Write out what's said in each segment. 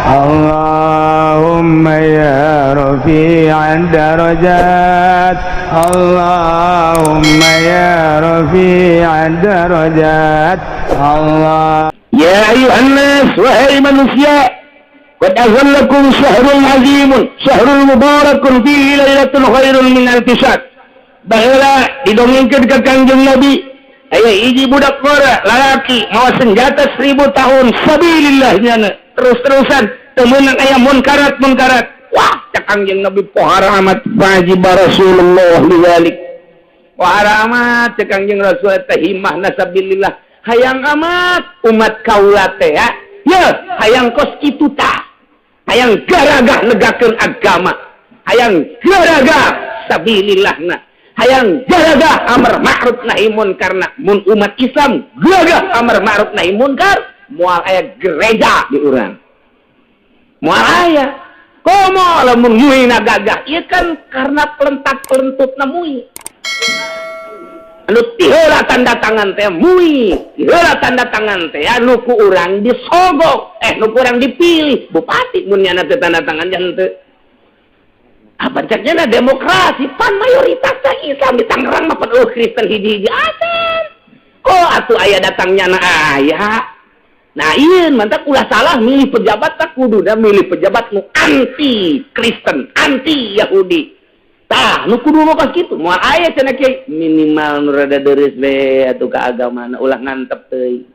اللهم يا رفيع الدرجات، اللهم يا رفيع الدرجات، الله يا أيها الناس, wahai manusia, قد أظلكم شهر عظيم، شهر مبارك فيه ليلة خير من ألف شهر. Baheula didongengkeun ka Kangjeng Nabi, aya hiji budak ngora lalaki mawa senjata 1000 tahun sabilillah nyana terus-terusan teu meunang aya munkarat munkarat. Wah, cak Kangjeng Nabi, pohara amat. فعجب رسول الله لذلك. Pohara amat cek Kangjeng Rasul teh, himmahna sabilillah. Hayang amat umat kaula teh ya, ya hayang kos kitu tah, hayang garagah negakeun agama, hayang garagah sabilillahna, hayang gagah amar ma'ruf nahi munkar. Mun umat Islam gagah amar ma'ruf nahi munkar, moal aya gereja di urang, moal aya. Komo lamun muina gagah ieu kan karena pelentak-pelentutna MUI anu tiheula tanda tangan teh, MUI tiheula tanda tangan teh, anu ku urang disogok, nu ku urang dipilih bupati. Mun nyana teh tanda tangan jangan teu apa ceknya na demokrasi, pan mayoritas Islam di Tangerang mah, pan euweuh Kristen hiji-hiji acan. Kok atuh aya datangnya na aya. Nah, iya mantap, ulah salah milih pejabat, tak kudu dah milih pejabat nu anti Kristen, anti Yahudi. Tah, nu kudu mah pas kitu. Moal aya cenah kiai, minimal nu rada deureuh be atuh ka agamana, ulah ngantep teuing.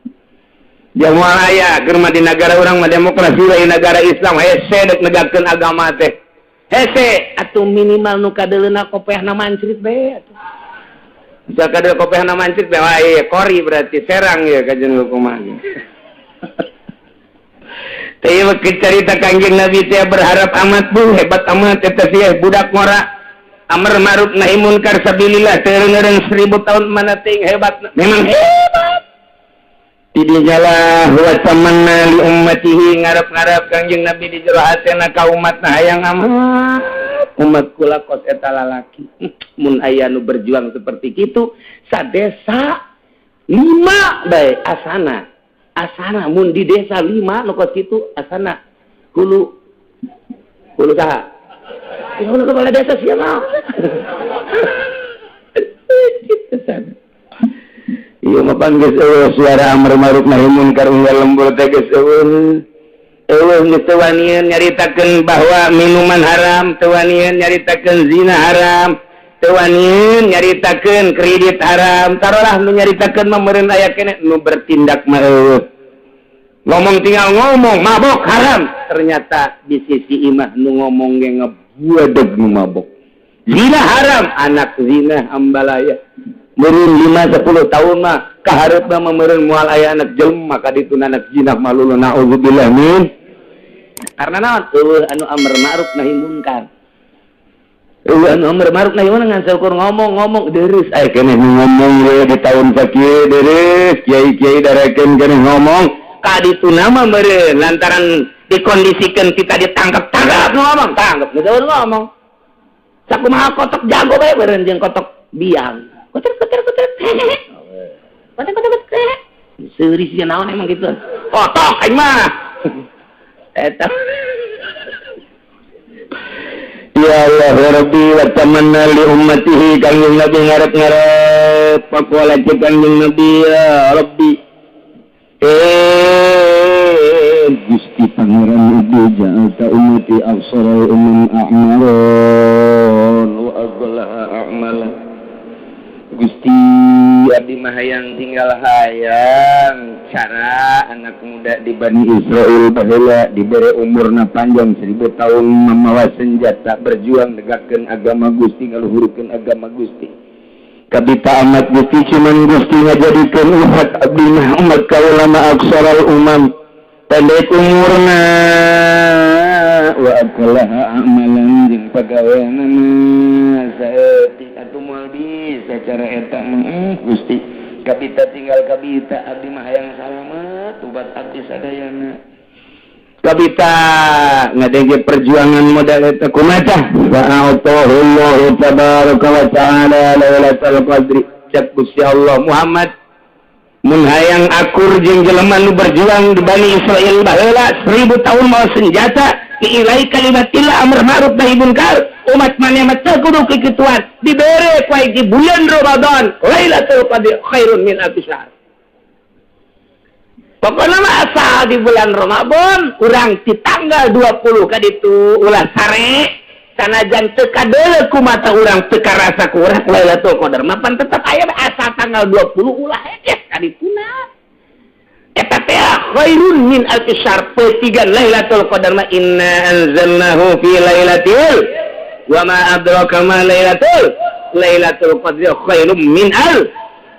Dia moal aya keur mah di negara urang mah demokrasi lain negara Islam, hese dek negakeun agama teh. Hese atuh, minimal nu kadeuleuna kopeahna mancrit be atuh. Bisa kadeul kopeahna mancrit be, wah iya kori berarti serang ya kajian kumaha. Teh cerita Kangjeng Nabi teh berharap amat, bu hebat amat eta sih budak ngora amar ma'ruf nahi munkar sabilillah teu 1000 tahun mana ting hebat, memang hebat. Tidinya lah wa tamanna li ummatihi, ngarep-ngarep Kangjeng Nabi di jero hatena ka umatna, hayang amat umat kula kos eta lalaki. Mun aya nu berjuang seperti kitu sadesa lima bae, asana asana mun di desa lima nu kos kitu, asana hulu hulu saha ya, hulu kepala desa siapa gitu sana. Iya mah pan geus euweuh suara amar ma'ruf nahi munkar unggal lembur teh geus euweuh. Euweuh, geus teu wanian nyaritakeun bahwa minuman haram, teu wanian nyaritakeun zina haram, teu wanian nyaritakeun kredit haram. Tarolah nu nyaritakeun mah meureun aya keneh, nu bertindak mah euweuh. Ngomong tinggal ngomong mabok haram, ternyata di sisi imah nu ngomong ge ngebuadeg nu mabok. Zina haram, anak zina ambalaya. Meureun 5 10 tahun mah kaharep mah meureun moal aya anak jelema ka ditu anak zina malulu, naudzubillah min. Karena naon? Euweuh anu amar ma'ruf nahi munkar. Euweuh anu amar ma'ruf nahi munkar, ngan saukur ngomong-ngomong deureuh aya keneh nu ngomong we di tahun sakieu deureuh, kiai-kiai darekeun keneh ngomong ka ditu nama meureun lantaran dikondisikan kita ditangkap tangkap nu ngomong tangkap nu ngomong sakumaha kotok jago bae meureun jeung kotok biang kotor kotor kotor kotor kotor kotor seuri sia naon emang gitu kotok aing mah eta. Ya Allah ya Rabbi, wa tamanna li ummatihi, Kangjeng Nabi ngarep-ngarep. Faqala, cek Kangjeng Nabi, ya Rabbi, eh Gusti Pangeran Ibu, جعلت أمتي أقصر الأمم أعمارا وأقلها أعمالا. Gusti, abdi mah hayang tinggal hayang cara anak muda di Bani Israel baheula diberi umurna panjang 1000 tahun memawa senjata berjuang negakkeun agama Gusti, ngaluhurkeun agama Gusti. Kabita amat Gusti, cuman Gusti ngajadikeun umat abdi mah, umat kaula mah أقصر الأمم, pendek umurna, وأقلها أعمالا, jeung pagaweanana saeutik. Atuh moal bisa cara eta mah, Gusti. Kabita tinggal kabita abdi mah hayang salamet umat abdi sadayana. Kabita ngadenge perjuangan modal eta kumaha tah. فأعطاه الله تبارك وتعالى ليلة القدر. Cek Gusti Allah, Muhammad. Mun hayang akur jeung jelema nu berjuang di Bani Israel baheula 1000 tahun mawa senjata li'ila'i kalimatillah, amar ma'ruf nahi munkar, umat maneh mah teu kudu kikituan, dibere ku di bulan Ramadan Lailatul Qadar khairun min alfi syahr. Pokoknya mah asal di bulan Ramadan urang di tanggal 20 kaditu ulah sare, sanajan teu kadeuleu ku mata urang, teu karasa ku urang Lailatul Qadar mah pan tetep aya, asal tanggal 20 ulah hekes kadituna. Eta teh khairun min alfi syahr, petigan Lailatul Qadar mah. Inna anzalnahu fi lailatul, wa ma adraka ma lailatul qadri, khairum min al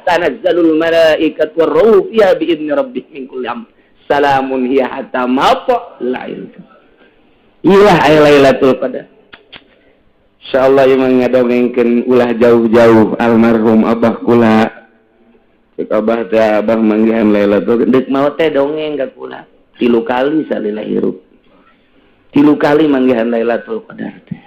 tanazzalul malaikatu warruhu fiha bi idni rabbihim min kulli amr, salamun hiya hatta matla'il. Ilah aya Lailatul Qadar. Insyaallah ieu mah ngadongengkeun ulah jauh-jauh almarhum abah kula. Cek abah teh, abah manggihan Lailatul deuk maot teh dongeng ka kula tilu kali salila hirup, tilu kali manggihan Lailatul Qadar teh.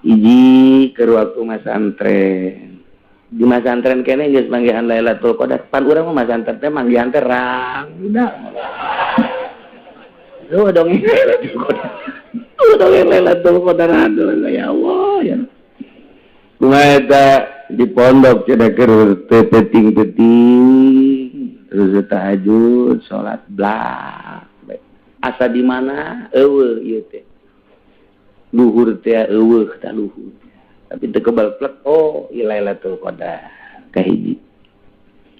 Hiji keur waktu masantren, di masantren kene geus manggihan Lailatul Qadar. Pan urang mah masantren teh manggihan teh rangda. Lu dongeng Lailatul Qadar. Lu dongeng Lailatul Qadar, aduh ya Allah ya. Kumaha eta di pondok cenah keur teu peuting-peuting terus tahajud salat blak. Asa di mana euweuh ieu teh. Luhur teh euweuh tah luhur. Tapi teu kebal plek, oh ieu Lailatul Qadar kahiji.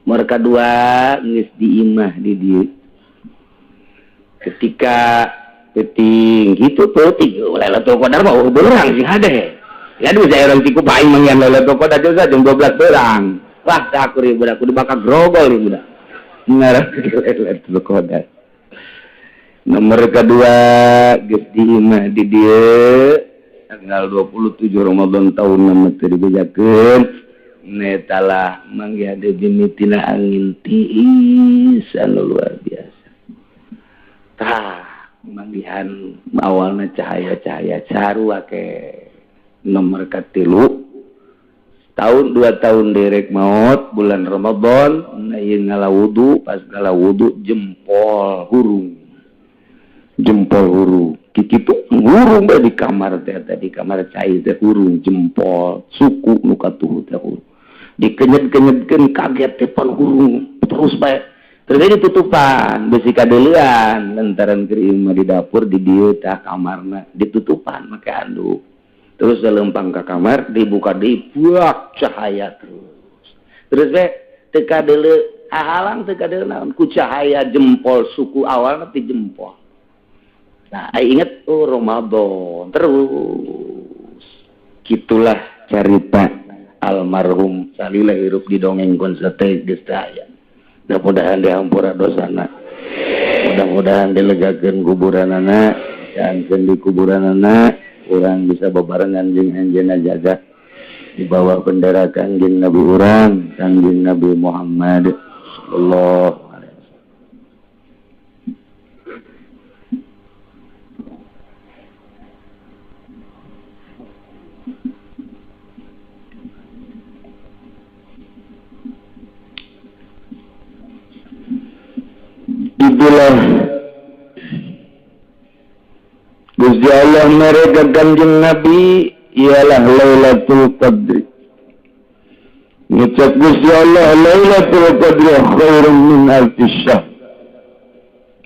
Nomor kadua geus di imah di dieu. Ketika peuting gitu peuting Lailatul Qadar mah euweuh beurang sing hade. Ya aduh, saya orang tiku paing manggihan Lailatul Qadar juga jam 12 beurang. Wah, teh aku ribu aku dibakar grogol ieu budak. Ngarah Lailatul Qadar. Nomor kedua geus di imah di dieu tanggal 27 Ramadan tahun nama teu dibejakeun netalah manggihan deui mimitina angin tiis anu luar biasa. Tah, manggihan awalna cahaya-cahaya sarua ke nomor katilu tahun 2 tahun derek maut bulan Ramadan. Nah, ieu ngala wudu, pas ngala wudu jempol hurung, jempol hurung kitu hurung bae di kamar teh, di kamar cai teh hurung, jempol suku nu katuhu teh hurung, dikenyet-kenyetkeun kaget teh pan hurung terus bae. Terus ditutupan besi kadeuleuan lantaran keur imah di dapur di dieu tah kamarna ditutupan make handuk. Terus lempang ke kamar dibuka deui, buak cahaya terus terus bae, teu kadeuleu halang, teu kadeuleu naon ku cahaya jempol suku awal ti jempol. Nah, inget, oh Ramadan terus. Gitulah cerita almarhum salila hirup didongengkeun sate geus teu aya. Mudah-mudahan dihampura dosana, mudah-mudahan dilegakeun kuburanana, jangan di kuburanana urang bisa bebarengan jeung anjeunna jaga di bawah bendera Kangjeng Nabi urang, Kangjeng Nabi Muhammad sallallahu alaihi wasallam. Itulah Gusti Allah mereka Kanjeng Nabi ialah Lailatul Qadri. Ngucap Gusti Allah Lailatul Qadri khairun min alfi syahr.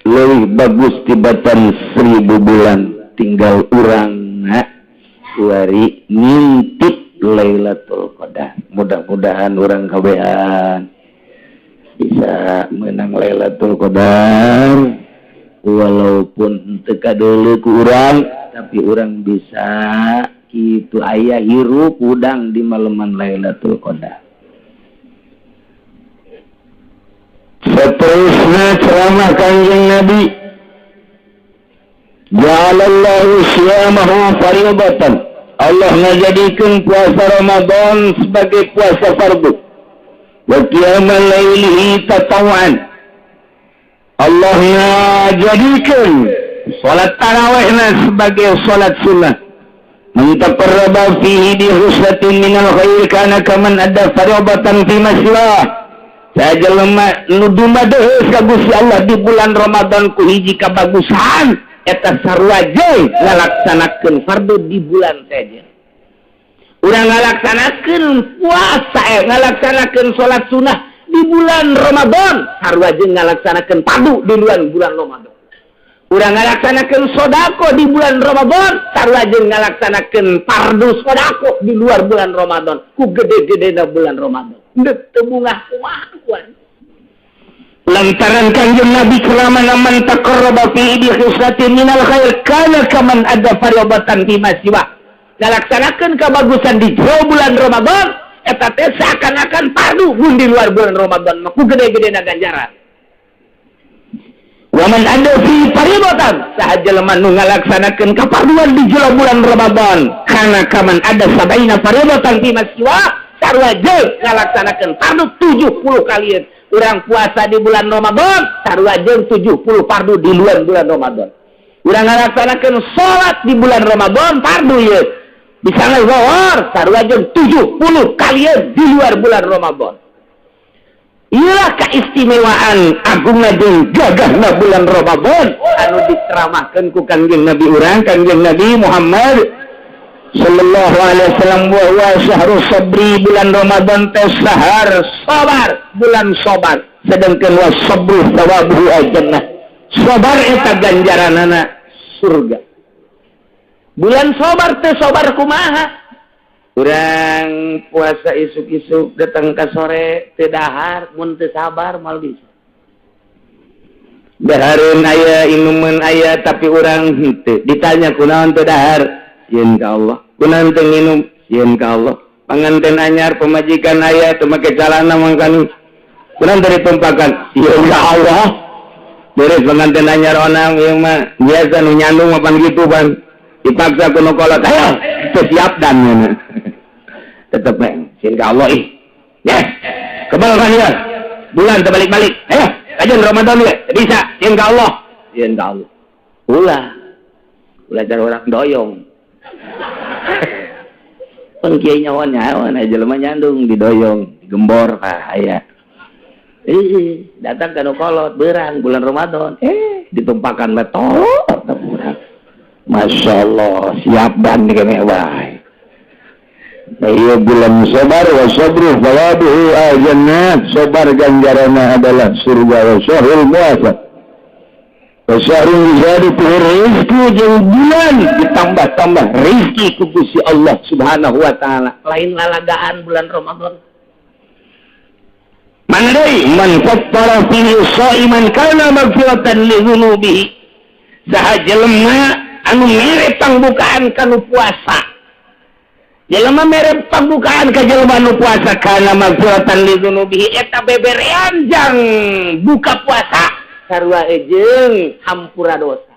Lebih bagus tibatan 1000 bulan, tinggal urang kuari ngintip Lailatul Qadar. Mudah-mudahan urang kabehan bisa menang Lailatul Qadar, walaupun teu kadeuleu ku urang, tapi urang bisa itu aya hirup udang di malaman Lailatul Qadar. Seterusnya ceramah Kanjeng Nabi, Ja'alallahu siyamahu fariidatan. Allah ngajadikeun puasa Ramadan sebagai puasa fardu. Wa qiyamal lailihi tatawwan. Allah ngajadikeun salat tarawihna sebagai salat sunnah. Man taqarraba fihi bi khuslatin minal khair kana kaman adda fariidatan fi ma siwah. Saha jelema nu dumadeus ka Gusti Allah di bulan Ramadan, ku hiji kabagusan eta sarua jeung ngalaksanakeun fardu di bulan sejen. Urang ngalaksanakeun puasa, ngalaksanakeun salat sunnah di bulan Ramadan sarua jeung ngalaksanakeun fardu di bulan Ramadan. Urang ngalaksanakeun sodako di bulan Ramadan sarua jeung ngalaksanakeun fardu sodako di luar bulan Ramadan. Ku gede-gedena bulan Ramadan, teu bungah kumaha kuan? Lantaran Kanjeng Nabi ceramah, "Man taqarraba fi bi khislatin minal khair kana kaman adda fardatan fi ma siwa." Ngalaksanakeun kabagusan di jero bulan Ramadan eta teh seakan-akan fardu mun di luar bulan Ramadan mah, ku gede-gedena ganjaran. "Wa man adda fi fardatan", saha jelema nu ngalaksanakeun kafarduan di jero bulan Ramadan, kana kaman adda sab'ina fardatan fi ma siwa, sarua jeung ngalaksanakeun fardu 70 kalian. Urang puasa di bulan Ramadan sarua jeung 70 fardu di luar bulan Ramadan. Urang ngalaksanakeun salat di bulan Ramadan fardu ye bisa ngezor sarua jeung 70 kalian di luar bulan Ramadan. Inilah keistimewaan agungna jeung gagahna bulan Ramadan anu diceramahkeun ku Kangjeng Nabi urang, Kangjeng Nabi Muhammad sallallahu alaihi wasallam. "Wa huwa syahrus sabri", bulan Ramadan teh sahar sabar, bulan sabar. Sedangkan "wa sabru thawabuhu al-jannah", sabar eta ganjaranana surga. Bulan sabar teh sabar kumaha? Urang puasa isuk-isuk datang ke sore teu dahar, mun teu sabar moal bisa. Dahareun aya, inuman aya, tapi urang henteu. Ditanya, "Kunaon teu dahar?" "Sieun ka Allah." "Kunaon teu nginum?" "Sieun ka Allah." Panganten anyar, pemajikan aya, teu make calana mangkani. "Kunaon teu ditumpakan?" "Sieun ka Allah." Beres pengantin anyar onang ieu mah biasa nu nyandung mah pan gitu pan. Dipaksa ku nu kolot, ayo teu siap dan tetep sieun ka Allah ih. Yes. Kebal kan ya? Bulan terbalik-balik. Ayo, kajian Ramadan ya. Bisa, sieun ka Allah. Sieun ka Allah. Ulah. Ulah cara orang doyong. Pun kiai nyawa nyawa, nah jelema nyandung didoyong, digembor ah aya. Ih, datang ka nu kolot berang bulan Ramadan, ditumpakan metol urang. Masya Allah, siap dan nih wae. Iya, bulan sabar. "Wa sabru thawabuhu al-jannah", sabar ganjarannya adalah surga. "Wa syahrul muwafaq wa syahrul ziyadatu rizki", jeung bulan ditambah-tambah rizki ku Gusti Allah Subhanahu wa taala. Lain lalagaan bulan Ramadan. Mana deui? "Man fattara fihi shaiman kana maghfiratan li dzunubihi", saha jelema anu mere pangbukaan kanu puasa, jelema mere pangbukaan ka jelema nu puasa, "Kana maghfiratan li dzunubihi", eta beberean jang buka puasa sarua jeung hampura dosa.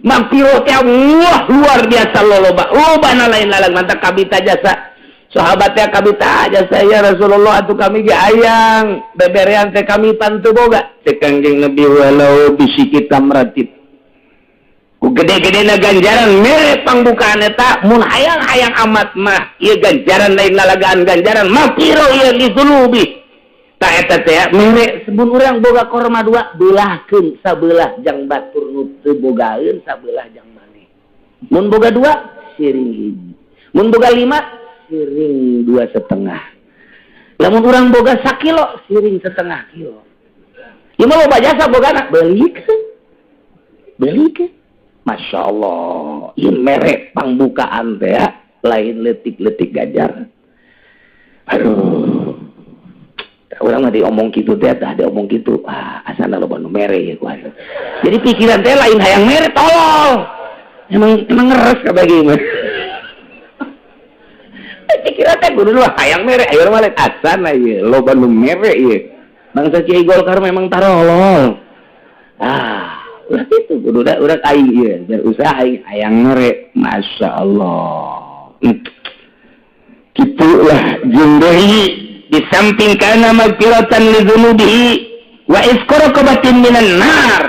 Magfirah teh wah luar biasa loloba loba, lain lalang mantap. Kabita jasa sahabat teh, kabita jasa, "Ya Rasulullah, atuh kami ge hayang beberean teh, kami pan teu boga." Cek Kangjeng Nabi, "Walau bisyiqqi tamratin." Ku gede-gede ganjaran mere pangbukaan eta, mun hayang-hayang amat mah ieu ganjaran lain lalagaan, ganjaran magfirah ieu li dzunubi. Ta eta teh mere sebun urang boga korma dua, belahkeun sabelah jang batur nu teu bogaeun, sabelah jang maneh. Mun boga dua, siring hiji. Mun boga lima, siring 2,5. Lamun urang boga sakilo, siring setengah kilo. Ieu mah loba jasa bogana, belikeun, belikeun. Masya Allah, ieu mere pangbukaan teh ya, lain letik-letik ganjaran. Aduh, urang mah diomong kitu teh, tah diomong kitu, ah asana loba nu mere ya ku. Jadi pikiran teh lain hayang mere, tolol. Emang emang ngeres kabeh mah. Pikiran teh kudu hayang mere, ayo mah asana ieu loba nu mere ieu. Bangsa Kiai Golkar memang tarolol. Ah, ulah itu kudu da urang aing ieu biar usaha aing hayang mere. Masya Allah. Gitulah jeung deui di samping kana magfiratan li dzunubihi wa itqu raqabatin minan nar,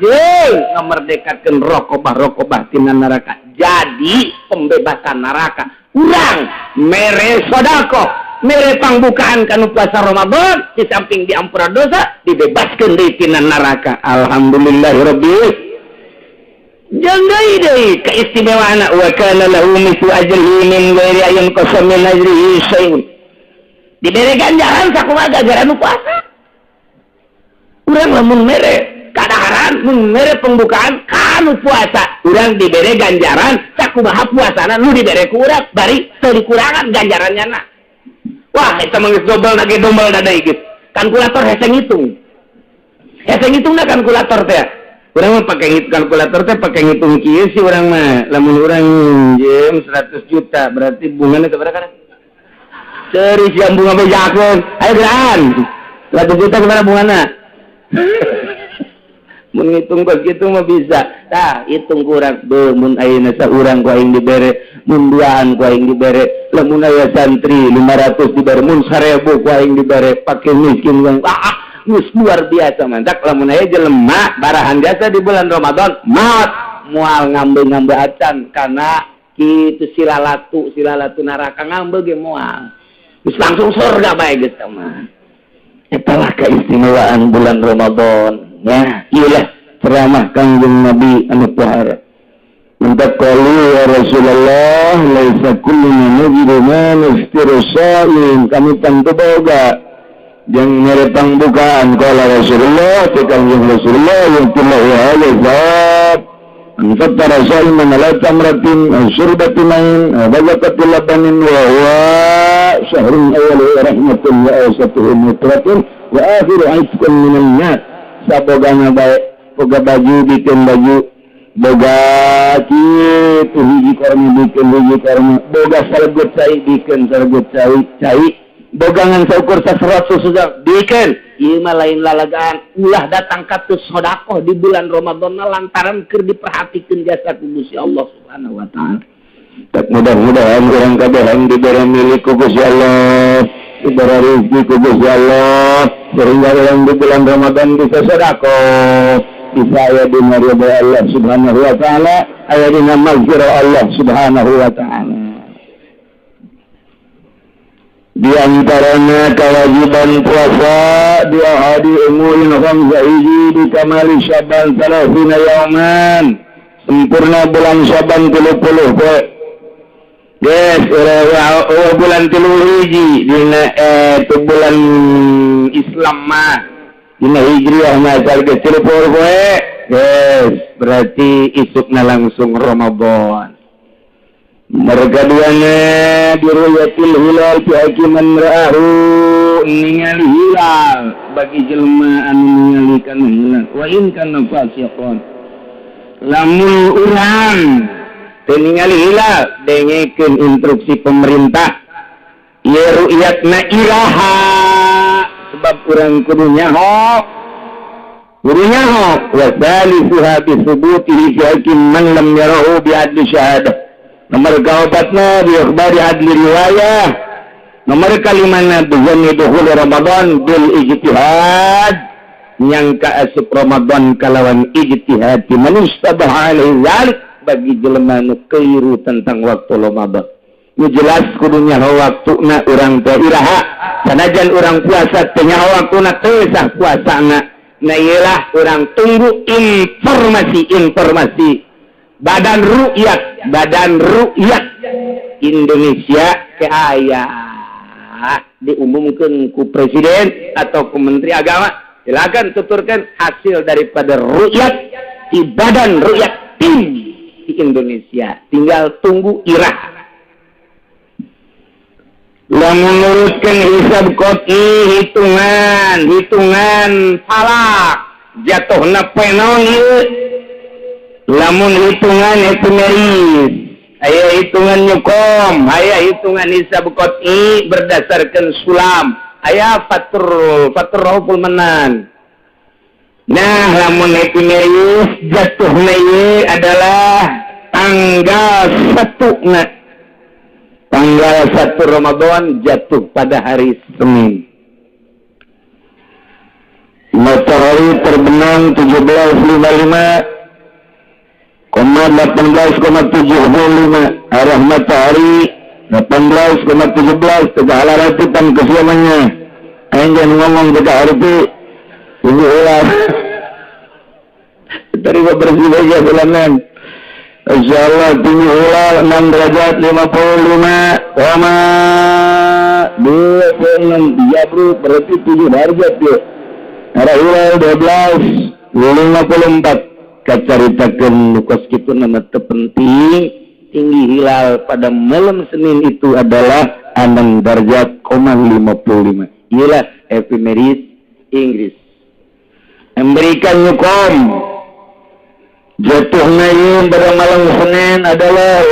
jeung ngamerdekakeun raqabah-raqabah tina neraka, jadi pembebasan neraka urang mere sedekah. Mere pangbukaan kanu puasa Ramadan, di samping diampura dosa, dibebaskan dari tina neraka. Alhamdulillahirabbil. Jangan deui keistimewaan, wa kana lahu mithlu ajrihi min ghairi an yunqasa min ajrihi syai'un. Dibere ganjaran sakumaha ganjaran nu puasa. Urang lamun mere kadaharan, mun mere pembukaan kanu puasa, urang dibere ganjaran sakumaha puasana nu dibere ku urang, bari teu dikurangan ganjarannya na. Wah, eta mah geus dobel nage dombal dada geus. Kalkulator hese ngitung. Hese ngitungna kalkulator teh. Urang mah pake ngitung kalkulator teh, pake ngitung kieu sih urang mah. Lamun urang minjem 100 juta, berarti bunganya sabaraha kan? Serius yang bunga bejakeun. Ayo geran. 100 juta sabaraha bungana? Mun ngitung kos kitu mah bisa. Tah, hitung kurang. Beuh, mun ayeuna saurang ku aing dibere, mun duaan ku aing dibere, lamun aya santri 500 dibere, mun 1000 ku aing dibere, pake miskin bang. Ah, geus luar biasa mantak lamun aya jelema barahan jasa di bulan Ramadan, maot moal ngambe-ngambe acan karena kitu silalatu silalatu neraka ngambe ge moal. Geus langsung surga bae geus mah. Itulah keistimewaan bulan Ramadan. Ya, iyalah ceramah Kangjeng Nabi anu pohara. Minta qalu ya Rasulullah, laisa kulluna najidu ma nuftiru sha'im. Kami tentu boga yang mere pangbukaan. Qala Rasulullah, ti Kangjeng Rasulullah, yu'tillahu hadza thawab man fattara sha'iman ala tamratin aw syurbati ma'in aw bazaqati labanin, wa huwa syahrun awwaluhu rahmatun wa awsatuhu maghfiratun wa akhiru 'itqun minan nar. Sabogana bae, boga baju bikin baju, boga kitu hiji korma bikin hiji korma, boga salegut cai bikin salegut cai cai, bogangan saukur saserot susu bikin. Ieu mah lain lalagaan. Ulah datang katus sedekah di bulan Ramadan lantaran keur diperhatikeun jasa ku Gusti Allah Subhanahu wa taala. Tak mudah-mudahan urang kabehan diberi milik ku Gusti Allah, diberi rezeki ku Gusti Allah, sehingga orang di bulan Ramadan bisa sedekah, bisa aya dina ridha Allah Subhanahu wa taala, aya dina maghfirah Allah Subhanahu wa taala. Di antaranya kewajiban puasa di ahadi umurin khamsa, hiji di kamali Syaban 30 yauman, sempurna bulan Syaban 30 poe. Yes, oh, bulan 31 dina itu bulan Islam mah, dina Hijriah mah geus 30 poe. Yes, berarti isukna langsung Ramadan. Mereka duanya biruyatil hilal fi haqqi man ra'ahu, ningali hilal bagi jelema anu ningali kana hilal, wa in kana fasiqan. Lamun urang teu ningali hilal, dengekeun instruksi pemerintah ieu ru'yatna iraha, sebab urang kudu nyaho, kudu nyaho. Wa salisuha bi thubutihi fi haqqi man lam yarahu bi adli syahadah. Nomor kaopatna bi ikhbari adli riwayah. Nomor kalimana bizanni dukhul Ramadan bil ijtihad, nyangka asup Ramadan kalawan ijtihad man istabaha alaihi zalik, bagi jelema nu keliru tentang waktu Ramadan. Nu jelas kudu nyaho waktuna urang teh iraha. Sanajan urang puasa teu nyaho waktuna, teu sah puasana. Nah, iyalah urang tunggu informasi-informasi Badan Rukyat, Badan Rukyat Indonesia ke aya diumumkan ku presiden atau ku menteri agama, silakan tuturkan hasil daripada rukyat di Badan Rukyat tim di Indonesia, tinggal tunggu irah. Lamun menurutkan hisab qot'i, hitungan hitungan falak, jatuhna poe naon ieu? Lamun hitungan epimeris, aya hitungan Newcomb, aya hitungan hisab qot'i berdasarkan sulam, aya fatur fatur Rauful Manan. Nah, lamun epimeris jatuhna ieu adalah tanggal 1, nah, tanggal 1 Ramadan jatuh pada hari Senin. Matahari terbenam 17.55,18,75, arah matahari 18,17 tegala ratutan kesiamannya. Aing jangan ngomong tega arti ini ulah. Terima bersih aja bulanan. Insyaallah tinggi hilal 6 derajat 55 koma 26 ya bro, berarti 7 derajat ya. Arah hilal 12 54 kacaritakeun nu kos kitu nama teu penting. Tinggi hilal pada malam Senin itu adalah 6 derajat koma 55. Inilah efemeris Inggris memberikan nyukom jatuh ngayun pada malam Senin adalah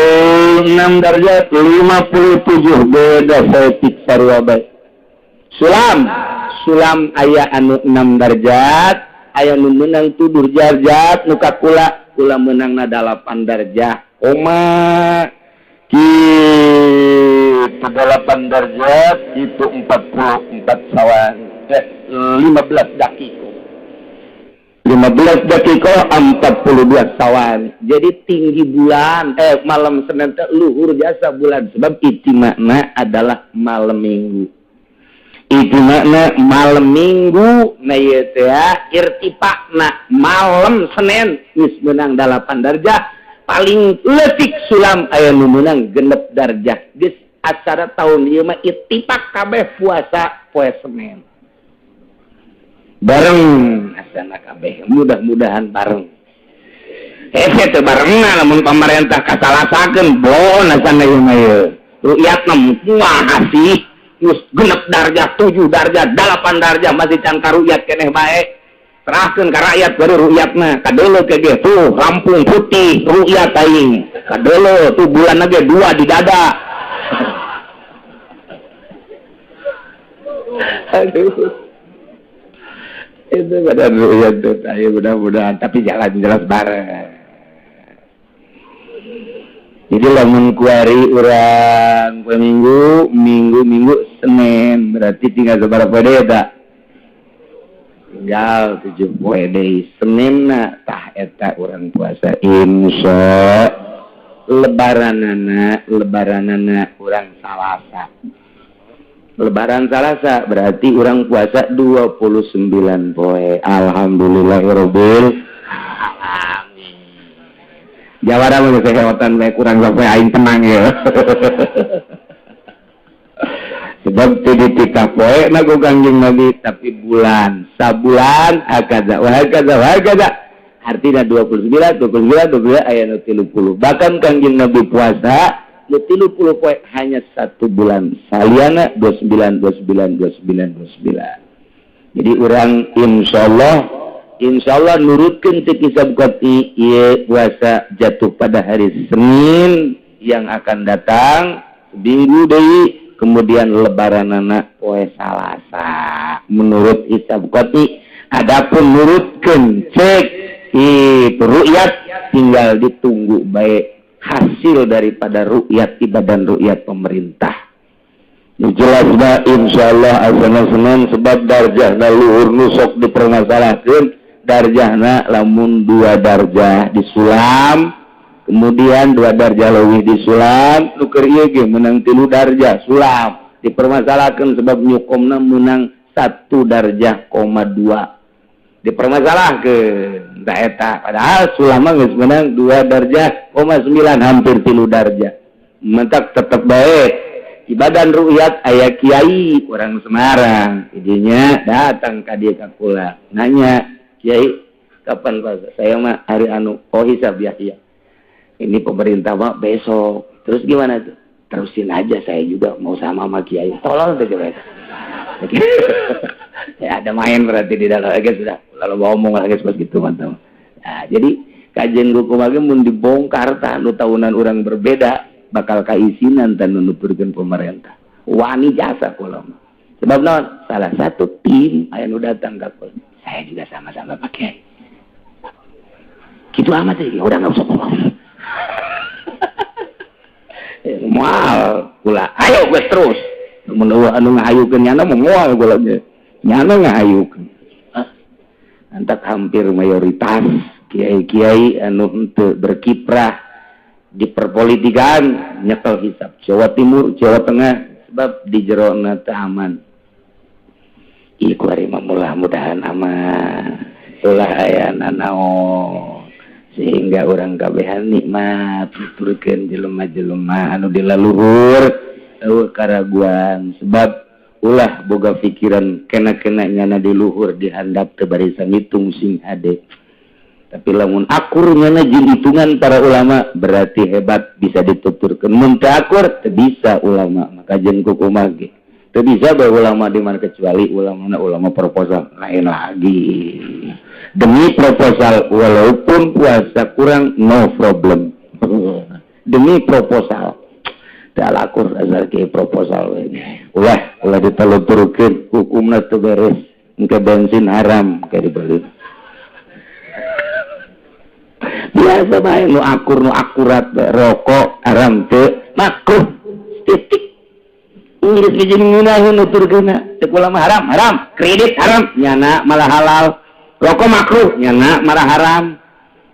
6 derajat 57, beda saeutik sarua bae. Sulam sulam aya anu 6 derajat, aya nu menang 7 derajat, nu ka kula kula menangna 8 derajat koma kitu. 8 derajat itu 44 sawan, 15 dakiko, 15 dakiko 42 sawan. Jadi tinggi bulan malam Senin teh luhur jasa bulan, sebab itu makna adalah malam Minggu, itu makna malam Minggu. Nah, ieu teh irtifakna malam Senin geus meunang 8 darjah, paling leutik sulam aya nu meunang 6 darjah. Geus acara tahun ieu mah ittifak kabeh puasa poe Senin bareng asana kabeh, mudah-mudahan bareng. Hese teu barengna lamun pemerintah kasalasakeun bon asana ieu mah. Ieu rukyatna kumaha sih, geus 6 darjah, 7 darjah, 8 darjah masih can karukyat keneh bae. Serahkeun ka rakyat baru rukyatna. Kadeuleu ke ge tuh rampung putih rukyat aing, kadeuleu tuh bulan ge dua di dada. Aduh, itu badan rukyat tuh. Ayo, mudah-mudahan tapi jalan jelas bareng. Jadi lamun kuari urang poe Minggu, Minggu, Minggu, Senin, berarti tinggal seberapa poe tak? Tinggal 7 poe deui. Senin na tah eta urang puasa, insya Lebaranana, lebaranana urang Salasa. Lebaran Salasa berarti urang puasa 29 poe. Alhamdulillahirabbil alamin. Jawara mah keheotan bae kurang sampai aing tenang ya. Sebab teu dititah poe na ku Kangjeng Nabi, tapi bulan, sabulan hakadza wa hakadza wa hakadza. Artinya 29, 29, 29, aya nu 30. Bahkan Kangjeng Nabi puasa nu 30 poe hanya satu bulan. Saliana 29, 29, 29, 29. Jadi urang insyaallah nurutkeun teu kisah qati ieu puasa jatuh pada hari Senin yang akan datang, minggu deui, kemudian lebaranana poe Salasa menurut hisab qati. Adapun nurutkeun cek itu rukyat, tinggal ditunggu baik hasil daripada rukyat ibadan rukyat pemerintah. Jelas bah, insyaallah asana Senin, sebab darjahna luhur. Nu sok dipermasalahkeun darjahna lamun 2 darjah disulam, kemudian 2 darjah leuwih disulam. Nu keur ieu ge menang 3 darjah sulam dipermasalahkan, sebab nyukomna menang 1 darjah koma 2 dipermasalahkan. Tak eta padahal sulam mah geus menang 2 darjah koma 9, hampir 3 darjah. Mentak tetep baik ibadan rukyat. Aya kiai orang Semarang idinya datang ka dieu ka kula, nanya, "Kiai, kapan puasa?" "Saya mah hari anu." "Oh, hisab ya?" "Iya, ini pemerintah mah besok." "Terus gimana tuh?" "Terusin aja, saya juga mau sama sama kiai." Tolol tuh coba ya, ada main berarti di dalam lagi. Sudah lalu ngomong lagi pas gitu, mantap. Nah, jadi kajian hukum lagi mun dibongkar tah nu tahunan orang berbeda bakal kaisinan dan nuturkeun pemerintah wani jasa kula mah. Sebab naon, salah satu tim aya nu datang ka kula, "Saya juga sama-sama pakai gitu amat sih." Udah, nggak usah ngomong moal kula, ayo gue terus. Mun anu ngahayukeun nyana mah moal kula ge, nyana ngahayukeun. Antak hampir mayoritas kiai-kiai anu henteu berkiprah. Di perpolitikan nyekel hisab Jawa Timur, Jawa Tengah, sebab di jerona teu aman. Ih, kuari mah mudah-mudahan aman, ulah aya nanaon, sehingga orang kabehan nikmat nuturkeun jelema-jelema anu di laluhur euweuh karaguan, sebab ulah boga pikiran kena-kena nyana di luhur di handap teu barisa ngitung sing hade. Tapi lamun akur nyana jeung hitungan para ulama, berarti hebat, bisa dituturkeun. Mun teu akur, teu bisa ulama, maka jeung kukumaha ge teu bisa bae ulama di mana, kecuali ulama ulama proposal lain lagi. Demi proposal, walaupun puasa kurang, no problem, demi proposal. Teu akur asal ke proposal we. Ulah ulah diteluturkeun, hukumna teu beres, engke bensin haram kayak dibeli. Biasa bae nu akur, nu akurat bae. Rokok haram teu? Makruh, titik. Inggris bijin ngeunaheun nuturkeunna. Cek ulama haram, haram. Kredit haram, nyana malah halal. Rokok makruh, nyana malah haram.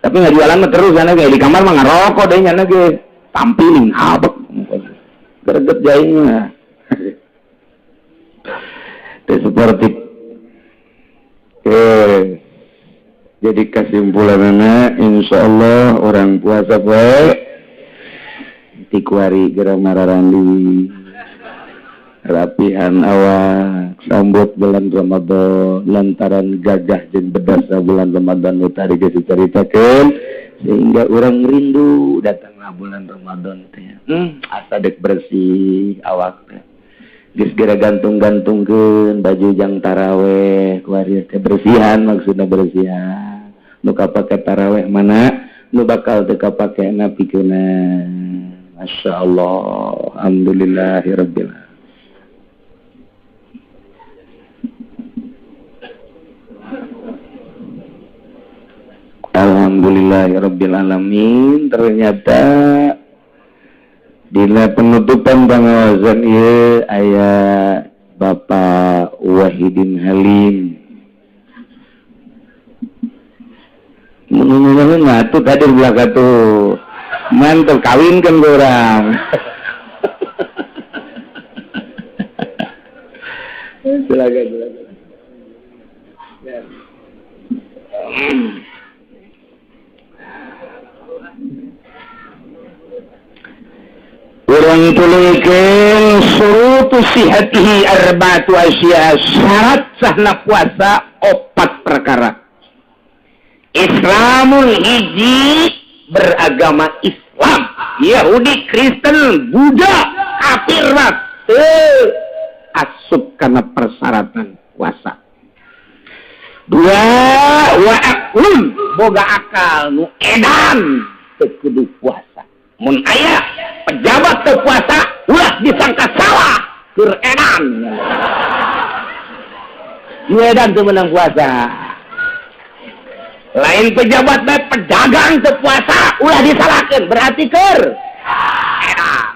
Tapi nggak jualan mah terus nyana ge di kamar mah ngarokok deh nyana ge. Tampilin abek. Greget jainya. Itu seperti. Oke. Jadi kesimpulannya, insya Allah orang puasa poe ti kuari geura mararandi, rapihan awak, sambut bulan Ramadan, lantaran gagah jeung bedasa bulan Ramadan nu tadi geus dicaritakeun, sehingga orang rindu datanglah bulan Ramadan teh. Asa dek bersih awak teh, geus geura gantung-gantungkeun baju jang taraweh kuari teh, bersihan maksudna, bersihan nu kapake taraweh mana, nu bakal teu kapake na pikeuna. Masya Allah, alhamdulillahirabbil alamin. Alhamdulillahirabbil alamin. Ternyata dina penutupan pengawasan ieu aya Bapak Wahidin Halim. Mun atuh tadi belaka tuh. Mantep, kawinkeun ku urang. Silakan, silakan. Ya. Urang tuluykeun surutu sihatihi arba'atu asya, syarat sahna puasa opat perkara. Islamul hiji, beragama Islam, Yahudi, Kristen, Buddha, kafir mah teu asup kana persyaratan puasa. Dua, wa aqlun, boga akal nu edan teu kudu puasa. Mun aya pejabat teu puasa, ulah disangka salah, keur edan. Nu edan teu meunang puasa. Lain pejabat bae, pedagang teu puasa, ulah disalahkeun, berarti keur edan.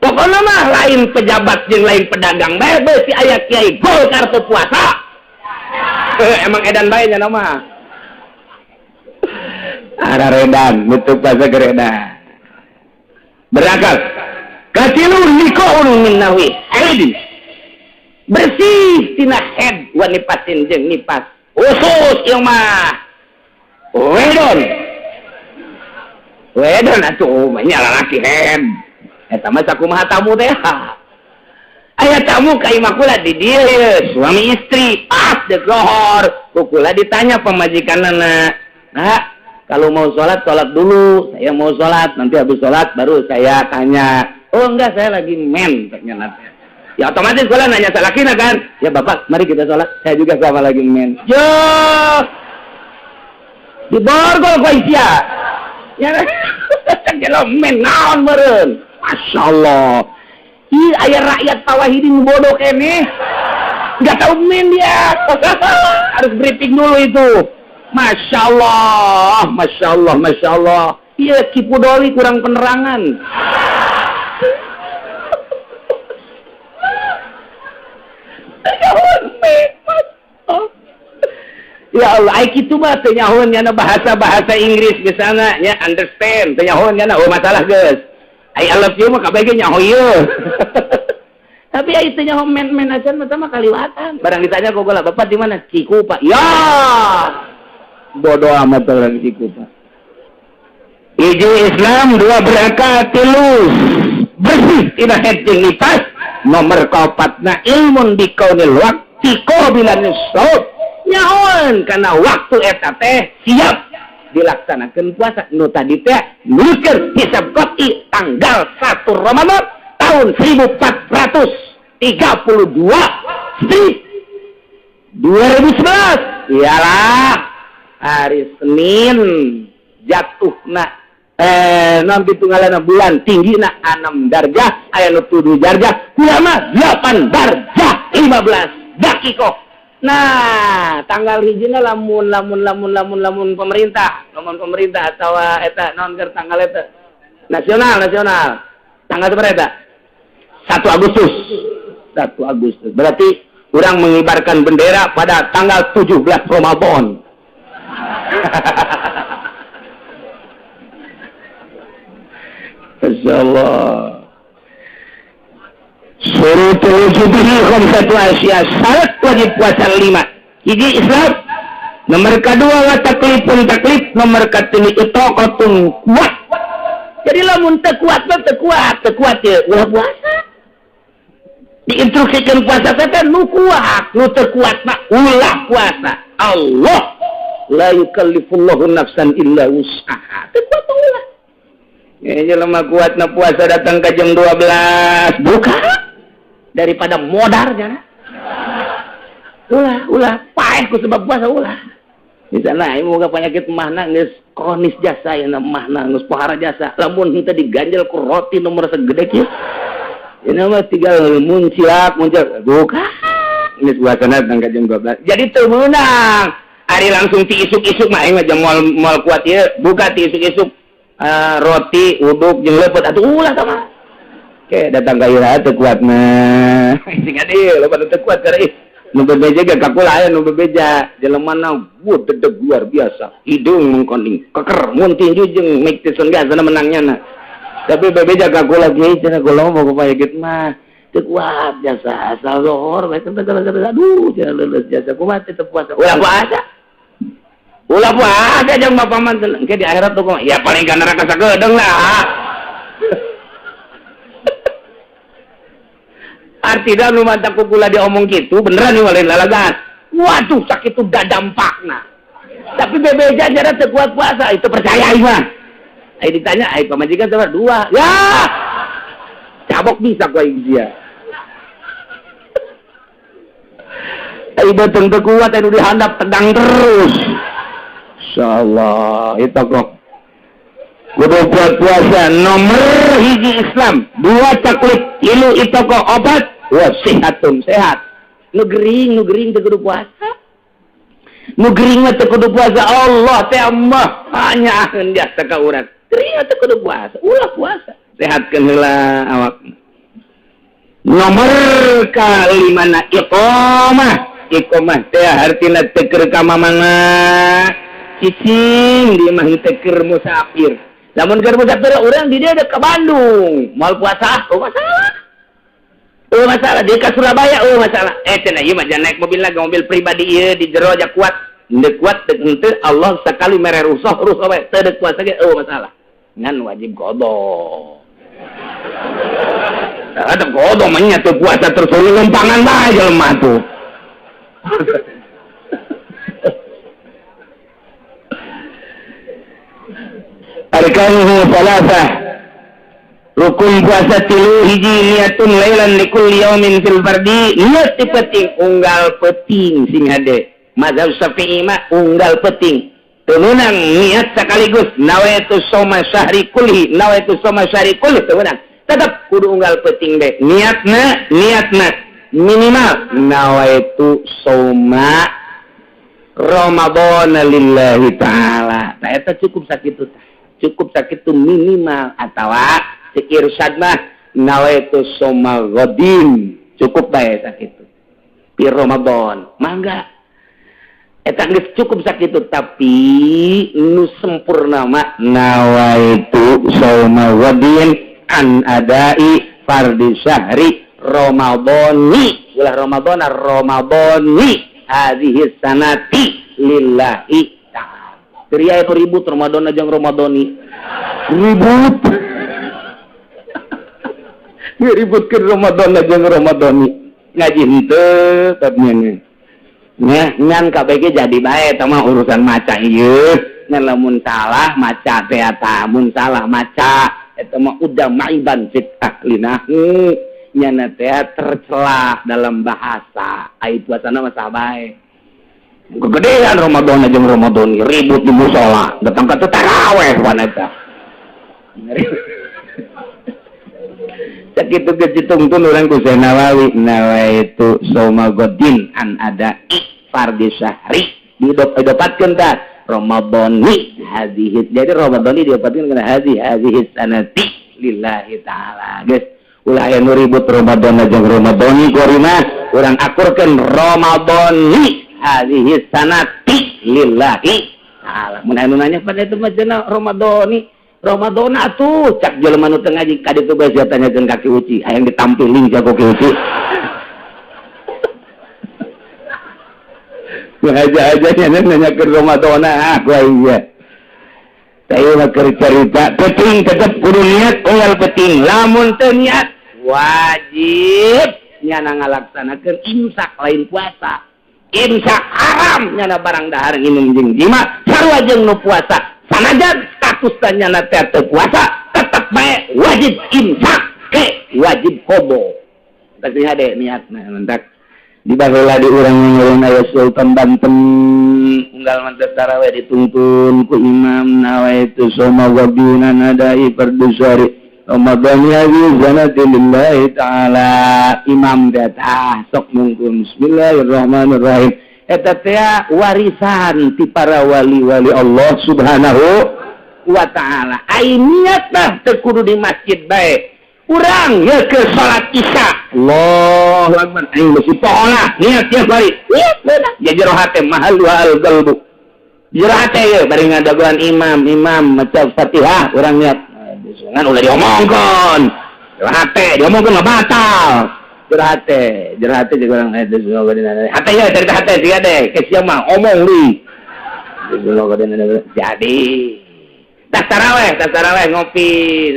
Pokokna mah lain pejabat jeung lain pedagang bae, beusi aya kiai Golkar teu puasa. Emang edan bae nya mah. Araredan nutup puasa geredan. Berakal. Katilu liqaun min nahwi haidin. Bersih tina head wa nipasin jeung nipas. Khusus ieu mah. Wedon. Wedon atuh mah nya lalaki head. Eta mah sakumaha tamu teh. Aya tamu ka imah kula di dieu, suami istri, pas deuk lohor, ku kula ditanya pamajikanana. Nah, kalau mau sholat, sholat dulu. Saya mau sholat, nanti habis sholat baru saya tanya. Oh enggak, saya lagi men. Ya otomatis kula nanya salakina kan. Ya bapak, mari kita sholat. Saya juga sama lagi men. Yo, di borgol ku sia. Ya, cek men naon meureun. Masya Allah. Ih, aya rakyat Pak Wahidin bodoh kene. Nggak tahu men dia. Harus briefing dulu itu. Masya Allah, Masya Allah, Masya Allah. Iya, Kipudoli kurang penerangan. Ya Allah, ai kitu mah teu nyahoeun nya bahasa-bahasa Inggris misalnya nya understand teu nyahoeun nya oh masalah geus. Ai I love you mah kabeh ge nyaho ieu. Tapi ai teu nyaho men-men acan mah kaliwatan. Barang ditanya ku gula, "Bapak di mana?" Cikupa. Ya. Bodoh amat orang Cikupa. Hiji Islam, dua berakal, tilu bersih tina haid jeung nifas, nomor kaopatna ilmun bikaunil waqti qabilan shaum. Nyahoan karena waktu eta teh siap dilaksanakan puasa nu tadi teh nuliskeun hisab qat'i tanggal 1 Ramadan tahun 1432 strip 2011 iyalah hari Senin jatuhna nanti tunggalana bulan tinggi na 6 darjah aya nu 7 darjah ulama 8 darjah 15 dakikoh. Nah, tanggal hijina lamun lamun lamun lamun lamun pemerintah, lamun pemerintah atau eta naon keur tanggal eta nasional nasional. Tanggal berapa eta? 1 Agustus. 1 Agustus. Berarti orang mengibarkan bendera pada tanggal 17 Ramadan. Insyaallah. Surutul wujubihi khamsatu asya, syarat wajib puasa 5. Hiji Islam, nomor kedua wa taklifun taklif, nomor katilu itaqatun kuat. Jadi lamun teu kuat mah teu kuat ya ulah puasa. Diinstruksikan puasa teh nu kuat, nu teu kuat mah ulah puasa. Allah la yukallifullahu nafsan illa wus'aha. Teu kuat mah ulah. Ya jelema kuatna puasa datang ke jam 12 buka daripada modar jana. Ulah, ulah paeh ku sebab puasa ulah. Misalna aing moga penyakit mahna geus kronis jasa ya mahna geus pohara jasa. Lamun henteu diganjel ku roti nomor segede kieu. Ini mah tinggal muncilak muncil buka. Geus puasana datang ke jam 12. Jadi teu meunang. Ari langsung ti isuk-isuk mah aing mah jam moal kuat ieu, buka ti isuk-isuk. Roti uduk jeung leupeut atuh ulah sama. Oke, datang ka ira teu kuat mah. Sing ade loba teu kuat keur ih. Nu bebeja ge ka kula aya nu bebeja jelemana wuh dedeg luar biasa. Hidung mengkoning, keker mun tinju jeung Mike Tyson ge asana menangnya na. Tapi bebeja ka kula ge cenah kula mah penyakit mah teu kuat jasa asal lohor bae teu aduh cenah leuleus jasa kumaha teu puasa. Ulah puasa. Ulah puasa jeung bapak mah engke di akhirat tuh ya paling ka neraka sakedeung lah. Artinya nu mantap ku kula diomong kitu beneran nih lain lalagan. Waduh sakitu dadampakna. Tapi bebeja jara teu kuat puasa itu percaya ieu mah. Ai ditanya ai pamajikan sama dua. Ya. Cabok bisa ku aing sia. Ai beuteung teu kuat anu dihandap tegang terus. Insyaallah itu kok. Kudu kuat puasa nomor hiji Islam, dua taklif, tilu itu kok obat, wa sehatun sehat. Nu gering teu kudu puasa. Nu gering mah teu kudu puasa Allah teh mah hanya jasa ka urang. Gering teu kudu puasa, ulah puasa. Sehatkeun heula awak. Nomor kalimana iqamah. Iqamah teh hartina teu keur ka mamana. Cicing di mah teu keur musafir. Lamun keur musafir urang di dieu ka Bandung, moal puasa, oh masalah. Oh masalah dia ka Surabaya, oh masalah. Cenah ieu mah jangan naik mobil lagi, mobil pribadi ieu di jero aja kuat. Henteu kuat henteu Allah sakali mere rusuh rusuh bae teu deuk puasa ge oh masalah. Ngan wajib qada. Ada qada mah nya teu puasa terus lumpangan bae jelema tuh. Arkanuhu salasah. Rukun puasa tilu hiji niatun lailan likulli yaumin fil fardi. Niat ti penting unggal penting sing hade. Mazhab Syafi'i mah unggal penting. Teu meunang niat sekaligus nawaitu shauma syahri kulli, nawaitu shauma syahri kulli teu meunang. Tetep kudu unggal penting deh. Niatna niatna minimal nawaitu shauma Ramadan lillahi ta'ala. Tah eta cukup sakitu tah. Cukup sakitu minimal atawa cek irsyad mah nawaitu shauma ghadin cukup bae sakitu. Pi Ramadan mangga. Eta geus cukup sakitu tapi nu sempurna mah nawaitu sauma ghadin an adai fardhi syahri Ramadhani ulah Ramadhana Ramadhani hadhihi sanati lillahi ta'ala. Teriak itu ribut Ramadan jeung Ramadhani ribut. Ributkeun Ramadan jeung Ramadhani ngaji henteu tatnya. Nya ngan kabeh jadi bae eta mah urusan maca ieu. Ngan lamun salah maca teh eta mun salah maca eta mah udah maiban fit ahlinahu nyana teh tercela dalam bahasa. Ai puasana mah sah bae. Kegedean Ramadan jeung Ramadan ribut di musala datang ka taraweh wan eta. Sakitu geus ditungtun urang ku Syekh Nawawi nawaitu sauma ghadin an ada fardhi syahri didopatkeun tah Ramadhani hadhihi. Jadi Ramadhani diopatkeun kana hadhihi sanati lillahi ta'ala. Geus ulah aya nu ribut Ramadan jeung Ramadhani kuari mah urang akurkeun Ramadhani hadhihi sanati lillahi ta'ala. Mun anu nanya pada itu mah cenah Ramadhani Ramadan atuh cak jelema nu teu ngaji ka ditu bae sia tanyakeun ka Ki Uci hayang ditampiling jago Ki Uci. Ngaja-aja nya nanyakeun Ramadan ah ku aing ge. Tah ieu mah keur carita penting tetep kudu niat unggal penting lamun teu niat wajib nyana ngalaksanakeun imsak lain puasa. Imsak haram nyana barang dahar nginum jeung jima sarua jeung nu puasa. Sanajan status nyana teh teu puasa tetep bae wajib imsak ke wajib qobo. Tah hade niatna mentak di baheula di urang ngeureun aya Sultan Banten unggal mantep tarawih dituntun ku imam nawaitu soma wabina nadai fardhu syahri Ramadan hadhihi sanati lillahi ta'ala. Imam teh tah sok mungkun bismillahirrahmanirrahim. Eta teh warisan ti para wali-wali Allah Subhanahu wa ta'ala. Ai niat mah teu kudu di masjid bae. Urang ye ke salat Isya. Allahu akbar. Aing beusi pohola niat tiap hari. Niat beunang. Ya jero hate mahal al qalbu. Jero hate ye bari ngadagoan imam, imam maca Fatihah urang niat. Ngan ulah diomongkeun. Jero hate diomongkeun mah batal. Jero hate juga orang hate ya cerita hate tiga deh ke siapa mah omong li jadi tas taraweh ngopi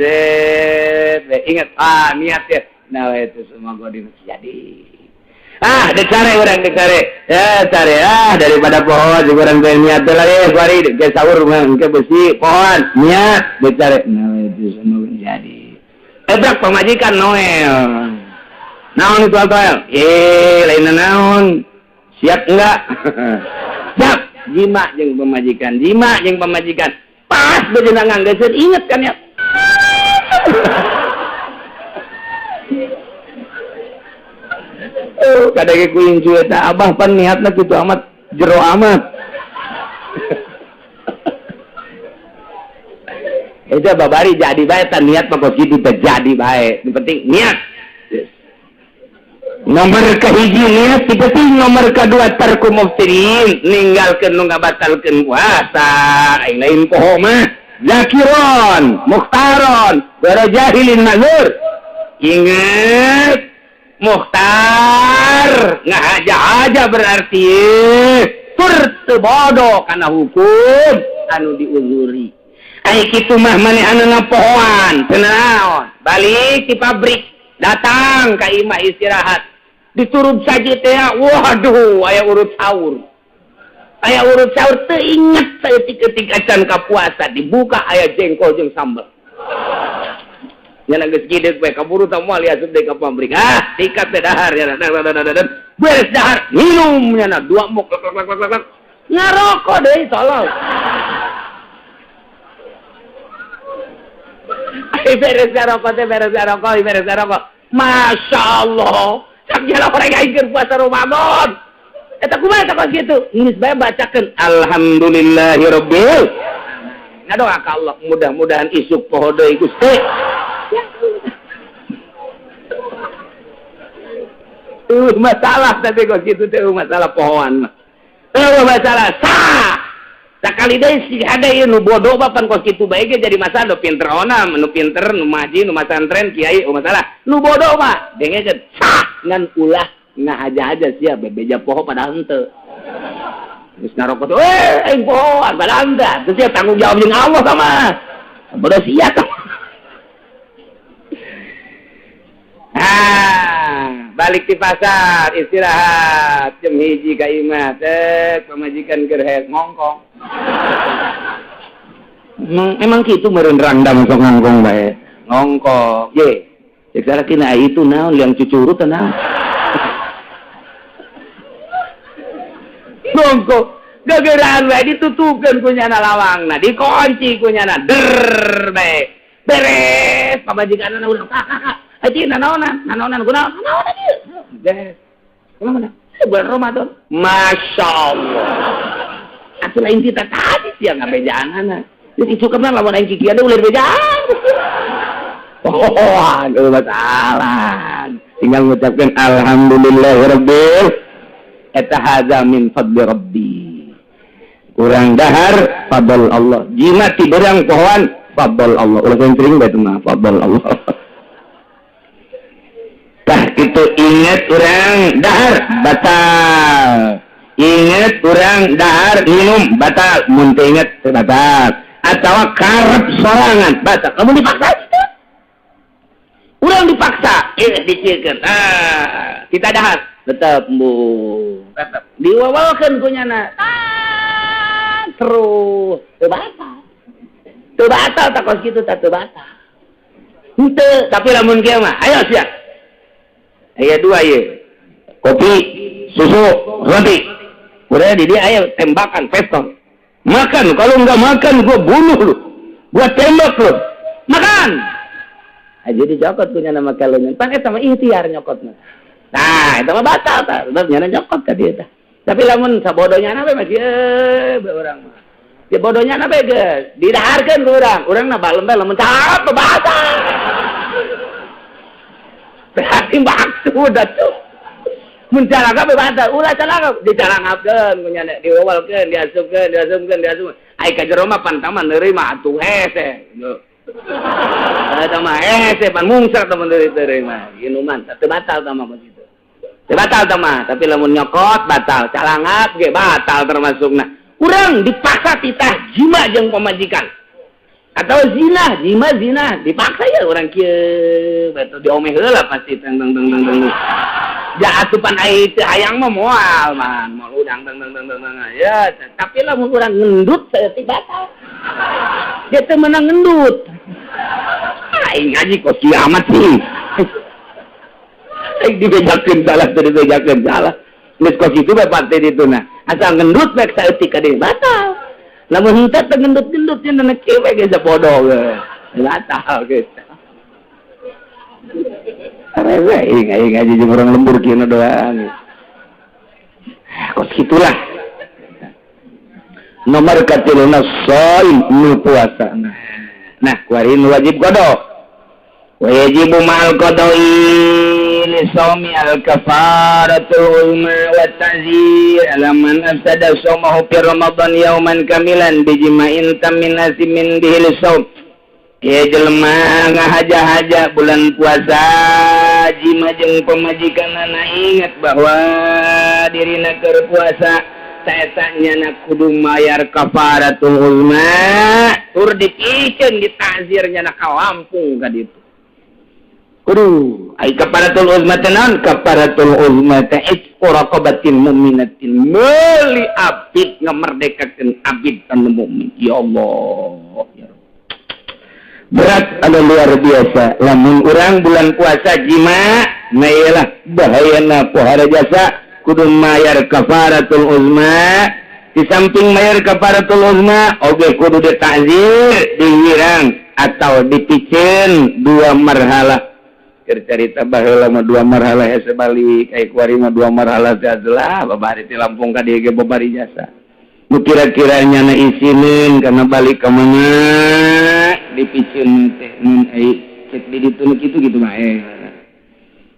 ingat ah niat ya nah itu semua gua di jadi ah dicari orang dicari ya cari ah daripada pohon juga orang niat lagi bari ke sahur mah ke besi pohon niat dicari nah itu semua jadi ebrak pemajikan Noel. Naon itu Noel? Lain naon? Siap enggak? Siap. Jima jeung pemajikan, jima jeung pemajikan. Pas bejenang nganggeuskeun inget kan ya. Oh, kadang ku incu eta abah pan niatna kitu amat jero amat. Eta babari jadi bae tan niat mah kos kitu teh jadi bae. Nu penting niat. Nomor kahiji niat penting, nomor kedua tarku muftirin ninggalkeun nu ngabatalkeun puasa. Aing lain poho mah zakiron mukhtaron bara jahilin mazur. Ingat mukhtar ngahaja-haja berarti tur teu bodoh kana hukum anu diuzuri. Ai kitu mah maneh anu ngapohoan teu naon balik ti pabrik datang ka imah istirahat diturut saji teh waduh aya urut sahur teu inget saeutik-eutik acan ka puasa dibuka aya jengkol jeung sambel nya geus gideuk we kaburu tah moal asup deui ka pabrik ah sikat teh dahar nya beres dahar minum nya dua mok lak lak lak ngarokok deui tolol. Ai beres ngarokok teh beres ngarokok beres ngarokok Masya Allah cak jalan orang aing keur puasa Ramadan eta kumaha eta kos kitu geus bae bacakeun alhamdulillahirabbil ngadoa ka Allah mudah-mudahan isuk poho deui Gusti. Masalah tapi kos kitu teh masalah pohoan mah. Eueuh masalah sah. Sakali deui si ada ieu nu bodoh bapan kos kitu bae ge jadi masalah. Nu pinter onam, nu pinter, nu maji, nu masantren, kiai, oh masalah. Nu bodoh mah dengekeun sah ngan ulah ngahaja-haja sia bebeja poho padahal henteu. Geus ngarokok, eh aing poho padahal henteu. Terus sia tanggung jawab jeung Allah sama. Bodoh sia tah. Ah, balik di pasar istirahat jam 1 ka imah teh pamajikan keur ngongkong. Emang kitu meureun rangdang sok ngongkong bae. Ngongkong. Ye. Cek salakina itu naon liang cucurut naon. Ngongkong. Gegeraan bae ditutupkeun ku nyana lawangna, dikunci ku nyana. Der bae. Beres pamajikanna ulah kakak. Aji nanaonan, nanaonan kunaon? Nanaonan ieu. Beres. Kumaha? Bulan Ramadan. Masya Allah. Atuh lain kita tadi sia ngabejaanana. Jadi cukupna lamun aing kikian ulah bejaan. Oh, aduh masalah. Tinggal ngucapkeun alhamdulillahirabbil eta hadza min fadli rabbi. Kurang dahar fadl Allah. Jima ti berang pohoan fadl Allah. Ulah sering bae mah fadl Allah. Tah kitu inget urang dahar batal. Inget urang dahar minum batal, mun teu inget teu batal. Atawa karep sorangan batal. Lamun dipaksa kitu. Urang dipaksa, dicikeun. Ah, kita dahar tetep bu. Tetep diwawalkeun ku nyana. Ah, terus teu batal. Teu batal tak kos kitu tah teu batal. Henteu, tapi lamun kieu mah ayo sia. Aya dua ye. Kopi, susu, roti. Udah di dia aya tembakan pistol. Makan, kalau enggak makan gua bunuh lu. Gua tembak lu. Makan. Aja dicokot punya nama kalungan. Pan eta mah ikhtiar nyokotna. Nah, eta mah batal tah. Sebab nyana nyokot ka dieu tah. Tapi lamun sabodonya na bae mah kieu bae urang mah. Ya bodohnya na bae geus didaharkeun ku urang. Urang na balem bae lamun cap batal. Berarti maksud atuh. Mun calangap batal, ulah calangap, dicalangapkeun ku nyana, diwawalkeun, diasupkeun, diasupkeun, diasupkeun. Ai ka jero mah pan tah mah neureuy mah atuh hese. Eta mah hese pan mungsar tah mun deureuy mah. Inuman teu batal tah mah begitu. Teu batal tah mah, tapi lamun nyokot batal, calangap ge batal termasukna. Urang dipaksa titah jima jeung pamajikan. Atau zina, jima zina, dipaksa ya orang kieu betul diomeh heula pasti teng teng teng teng teng. Ja atupan ai teu hayang mah moal man, moal udang teng teng teng teng. Ya, tapi lamun urang ngendut saeutik batal. Dia teu meunang ngendut. Aing ngaji kok kiamat sih. Aing dibejakeun salah teu dibejakeun salah. Geus kos kitu bae pante ditu nah. Asal ngendut bae saeutik ka dieu batal. Lamun henteu teu ngendut-ngendut nya nenek kieu we geus bodoh ge. Batal geus. Aing aing ngaji jeung urang lembur kieu doang. Kos kitulah. Nomor katiluna shaim nu puasa. Nah, kuari nu wajib qada. Wa yajibu ma'al qada'i li shaumi al-kafaratul uzma wa ta'zir ala man afsada shaumahu fi Ramadan yauman kamilan bijima'in tamin asimin bihi li shaum. Ya jelema ngahaja-haja bulan puasa jima jeung pamajikanana ingat bahwa dirina keur puasa eta nyana kudu mayar kafaratul uzma tur dipikeun ditazir nyana ka Lampung ka ditu. Kudu ai kafaratul uzma teh naon? Kafaratul uzma teh itqu raqabatin mu'minatin, meuli abid ngamerdekakeun abid anu mukmin. Ya Allah, ya Rabb. Berat anu luar biasa lamun urang bulan puasa jima, nah iyalah bahayana pohara jasa kudu mayar kafaratul uzma. Di samping mayar kafaratul uzma oge kudu ditazir, dihirang atau dipicen dua marhalah. Keur carita baheula mah dua marhalah hese balik, ai kuari mah dua marhalah teh adalah babari ti Lampung ka dieu ge babari jasa. Nu kira-kira nyana isineun kana balik ka mana dipicen teh mun ai cek di ditu nu kitu gitu mah.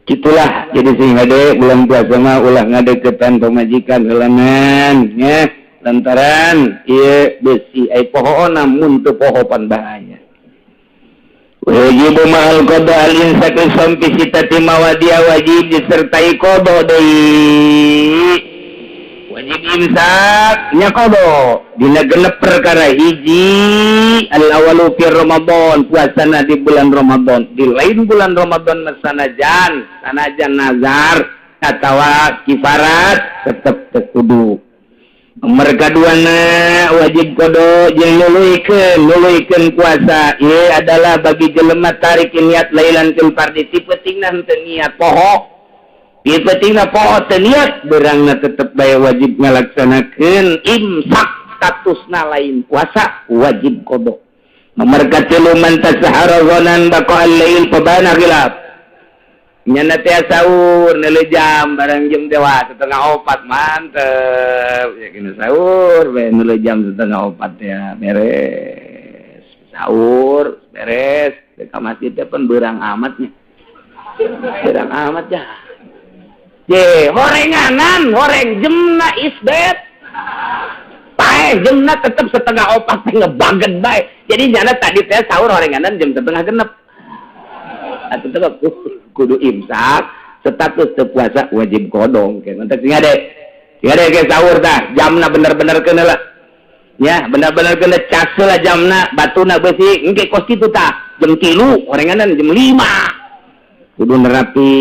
Itulah jadi sing hade bulan puasa mah ulah ngadeukeutan pamajikan heulanan nya, lantaran ieu besi ai pohoona mun teu poho pan bahaya. Wajib ma'al qada al imsak fi sittati mawadi'a, wajib disertai qada deui. Wajib imsak nya qada dina genep perkara. Hiji, al awalu fi Ramadan, puasana di bulan Ramadan. Di lain bulan Ramadan mah sanajan sanajan nazar atawa kifarat tetep teu kudu. Nomor kaduana, wajib qada jeung nuluykeun nuluykeun puasa. Ieu adalah bagi jelema tarik niat lailan fil fardi, ti peutingna henteu niat poho, ti peutingna poho teu niat, beurangna tetep bae wajib ngalaksanakeun imsak, statusna lain puasa, wajib qada. Nomor katilu, man tasahara dhannan baqa al-lail fabana khilaf. Nyana teh sahur nele jam barang jam dewa 3.30, mantep ya kena sahur bae nele jam 3.30 ya, beres sahur, beres ke masjid teh pun berang amatnya, berang amat ya. Ye, horenganan horeng jemna isbet pae jemna tetep 3.30 teh ngebaget bae. Jadi nyana tadi teh sahur horenganan jam 5.30 atau tetep kudu imsak, status teu puasa, wajib qada. Ke mantap sing ade sing ade ke sahur tah jamna bener-bener kena lah ya, bener-bener kena cas lah jamna, batuna besi engke kos kitu tah jam 3, horenganan jam 5, kudu nerapi.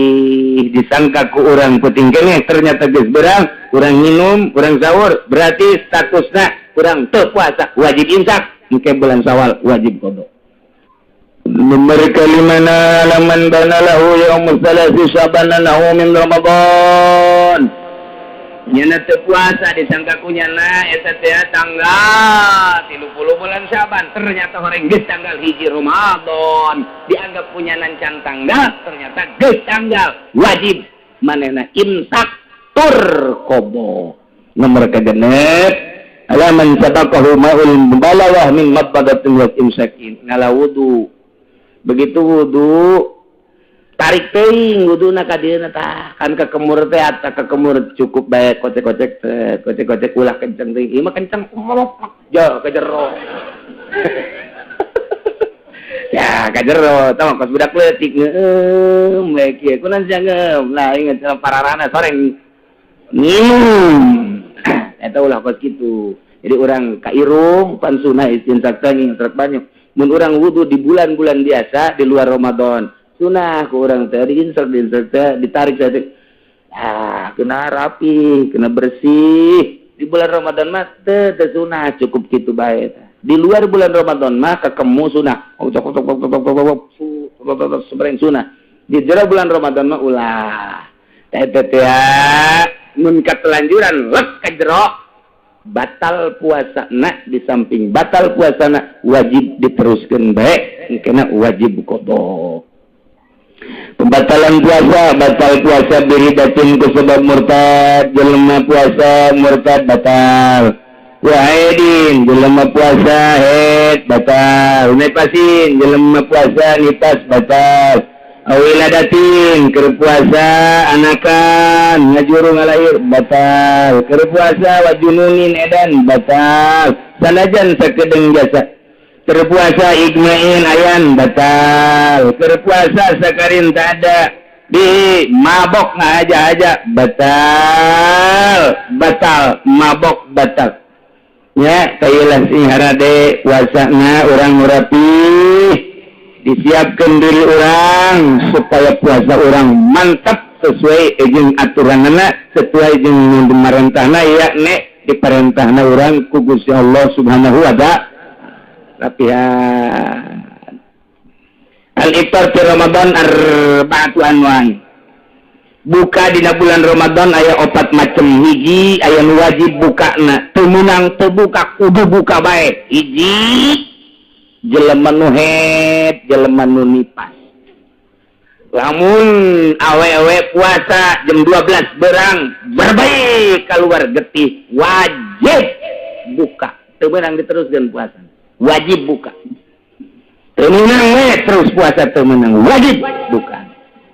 Disangka ku urang penting keneh, ternyata geus berang, urang minum, urang sahur, berarti statusna urang teu puasa, wajib imsak, engke bulan Sawal wajib qada. Nomor kalimana, laman bana lahu yaum tsalasi sya'ban annahu min Ramadan. Nyana teu puasa, disangka ku nyana eta teh tanggal 30 bulan Syaban, ternyata horeng geus tanggal 1 Ramadan. Dianggap punya can tanggal, ternyata geus tanggal, wajib manehna imsak tur qada. Nomor kagenep, alaman sabaqahu ma'ul mubalawah min madmadatin wa imsakin. Ngala wudu, begitu wudu tarik teuing wuduna ka dieuna tah kan kekemur teh atah kekemur cukup bae kocek-kocek teh, kocek-kocek, ulah kenceng teuing, ieu mah kenceng ja ka jero ya, ka jero tah kos budak leutik ngeueum bae kieu kunaon sia ngeum lah, inget pararana soreng minum eta, ulah kos kitu. Jadi urang ka irung pan sunah istinsak teh ngintrek banyak. Mun urang wudu di bulan-bulan biasa di luar Ramadan, sunah ku urang teh diinsek diinsek teh, ditarik teh, ah kena rapi, kena bersih. Di bulan Ramadan mah teu teu sunah, cukup kitu bae. Di luar bulan Ramadan mah kekemu sunah, oh cok cok cok cok cok cok sebenarnya sunah. Di jero bulan Ramadan mah ulah. Teh teh mun katelanjuran lek ka jero, batal puasa nak. Di samping batal puasa nak, wajib diteruskan baik, kena wajib qada. Pembatalan puasa, batal puasa biriddatin ku sebab murtad. Jelema puasa murtad batal. Wa haidin, jelema puasa haid batal. Nifasin, jelema puasa nifas batal. Awiladatin, keur puasa anakan ngajuru ngalahir batal. Keur puasa wajununin edan batal, sanajan sakedeng jasa. Keur puasa igmain ayan batal. Keur puasa sakarin tak ada di mabok aja aja batal, batal mabok batal ya. Kayalah sing harade puasana urang rapi, disiapkan diri urang supaya puasa urang mantap sesuai jeung aturanana, sesuai jeung pemerintahna, yakni diperintahna urang ku Gusti Allah Subhanahu wa Ta'ala. Rapihan. Al-iftar fi Ramadan arba'atu anwan. Buka dina bulan Ramadan aya opat macem. Hiji, aya nu wajib bukana, teu meunang teu buka, kudu buka bae. Hiji, jelema nu haid, jelema nu nipas. Lamun awewe puasa jam 12 berang berbaik keluar getih, wajib buka, teu meunang diteruskeun puasa, wajib buka. Teu meunang we terus puasa, teu meunang, wajib buka.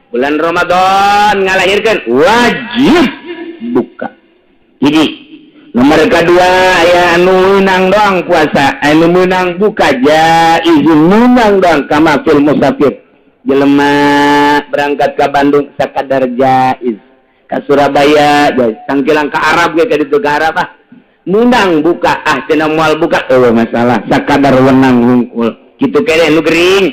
Bulan Ramadan ngalahirkan wajib buka. Jadi nomor kedua, aya anu menang doang puasa, anu menang buka jaiz, menang doang, kama fil musafir, jelema berangkat ke Bandung sakadar jaiz, ke Surabaya jaiz, tangkilang ke Arab ge, ka ditu ke Arab, ah menang buka, ah cenah moal buka, oh masalah sakadar wenang hungkul kitu. Kene nu gering,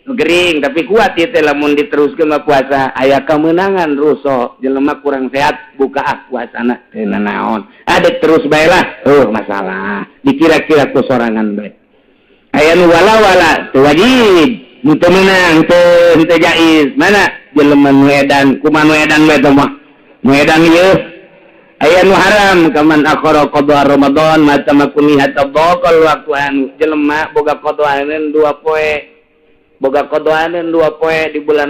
nu gering tapi kuat ieu teh, lamun diteruskeun mah puasa aya kemenangan ruso. Jelema kurang sehat, buka ah puasana, teu naon, ada terus bae lah, oh masalah dikira-kira ku sorangan bae. Aya nu wala-wala teu wajib, nu teu meunang, teu teu jaiz, mana jelema nu edan, kumaha nu edan bae teh mah, nu edan ieu. Aya nu haram, kaman akhara qada Ramadan ma tamakkuni hatta dhaqal waqtu, anu jelema boga qadaaneun 2 poe, boga qadaaneun 2 poe di bulan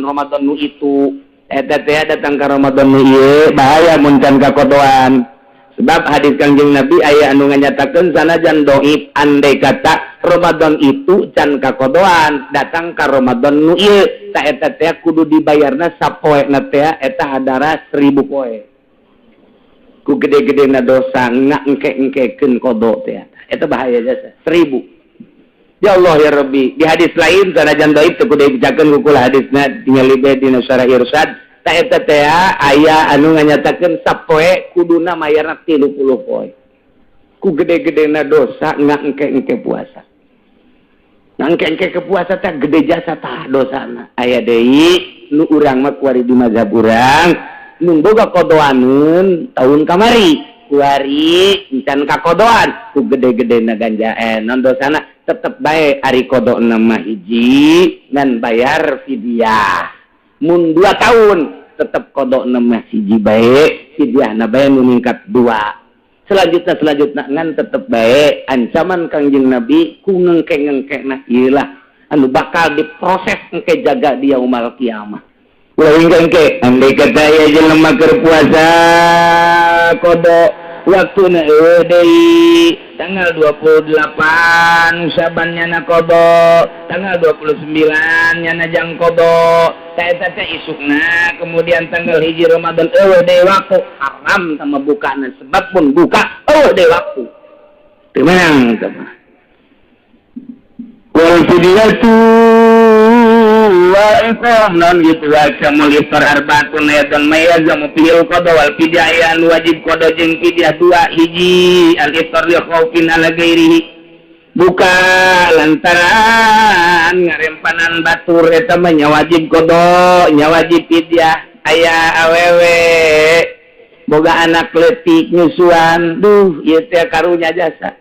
Ramadan nu itu, eta teh datang ka Ramadan nu ieu bahaya mun can kakodoan. Sebab hadis Kangjeng Nabi aya anu nganyatakeun, sanajan doif, andai kata Ramadan itu can kakodoan datang ka Ramadan nu ieu, ta eta teh kudu dibayarna sapoe na teh eta hadara 1000 poe, ku gede-gede na dosa ngak engke-engkekeun kodo teh. Eta bahaya jasa 1000. Ya Allah ya Rabbi. Di hadis lain sanajan dhaif, teu kudu dibacakeun ku hadisna, tingali bae dina Syarah Irsyad. Ta eta teh aya anu nganyatakeun sapoe kuduna mayarna 30 poe, ku gede-gedena dosa ngak engke-engke puasa, engke-engke ke puasa teh gede jasa tah dosana. Aya deui nu urang mah kuari di mazhab urang, nu boga kodoaneun tahun kamari, kuari encan kakodoan, ku gede-gede na ganja non dosana tetep bae. Ari kodo mah hiji dan bayar fidyah. Mun 2 tahun tetep kodo mah hiji bae, fidyah na bae nu ningkat dua. Selanjutnya, selanjutnya ngan tetep bae ancaman Kangjeng Nabi ku ngengke-ngengke nah iyalah anu bakal diproses engke jaga dia umal kiamah. Ulah engke. Andai kata ya jelema keur puasa kodo, waktu na deui tanggal 28 Syaban nyana kodo, tanggal 29 nyana jang kodo, ta eta teh isukna kemudian tanggal 1 Ramadan eueuh deui waktu, haram sama bukana, sebab pun buka eueuh deui waktu, teu meunang teh mah. Wal fidyatu wa iqam non gitu wa kamul iftar arbaatun ayatan ma yalzamu fihil qada wal fidyah, anu wajib qada jeung fidyah dua. Hiji, al iftar li khaufin ala ghairihi, buka lantaran ngarempanan batur, eta mah nya wajib qada, nya wajib fidyah. Aya awewe boga anak leutik nyusuan, duh ieu teh karunya jasa,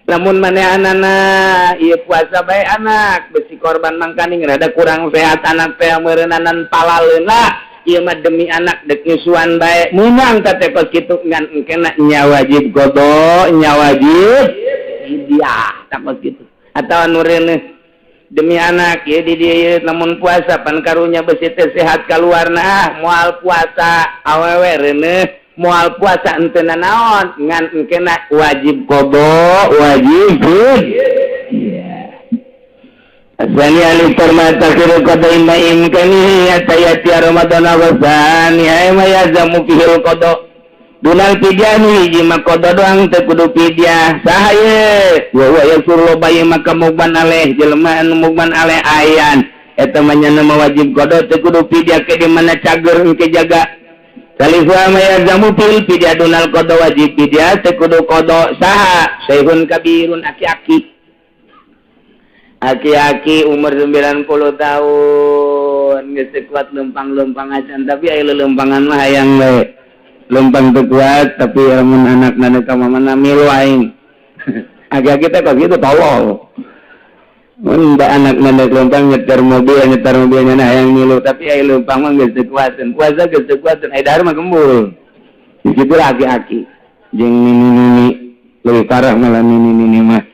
lamun manehanana ieu puasa bae anak besi korban, mangkaning rada kurang sehat anak teh meureunnanan palaleun lah, ieu mah demi anak dek nyusuan bae, meunang teh kos kitu, ngan engkena nya wajib qada, nya wajib fidyah tak kos kitu. Atau anu reuneuh demi anak ya di dieu, lamun puasa pan karunya besi teh sehat kaluarna, ah moal puasa, awewe reuneuh moal puasa, henteu naon, ngan engkena wajib qada, wajib fidyah. Asani alif ma takhiru qada imma imkani hatta yati Ramadan awasani ay ma yazamu fihil qada dunal fidyah, hiji mah qada doang, teu kudu fidyah. Saha ye? Wa huwa yasur, loba ieu maka mugman aleh, jelema anu mugman aleh ayan, eta mah nyana mah wajib qada, teu kudu fidyah, ke di mana cager engke jaga. Salisu ma yalzamu fil fidyah dunal qada, wajib fidyah, teu kudu qada. Saha? Syekhun kabirun, aki-aki, aki-aki umur 90 tahun geus teu kuat lempang-lempang acan, tapi aya lelempangan mah hayang we lempang, teu kuat, tapi lamun anak nana ka mamana milu aing. Aki-aki teh kos kitu, tolol. Mun da anak nana lempang nyetir mobil, nyetir mobilnya na hayang milu, tapi aya lempang mah geus teu kuateun, puasa geus teu kuateun, aya dahar mah gembul. Di situ aki-aki jeung nini-nini lebih parah malah, nini-nini mah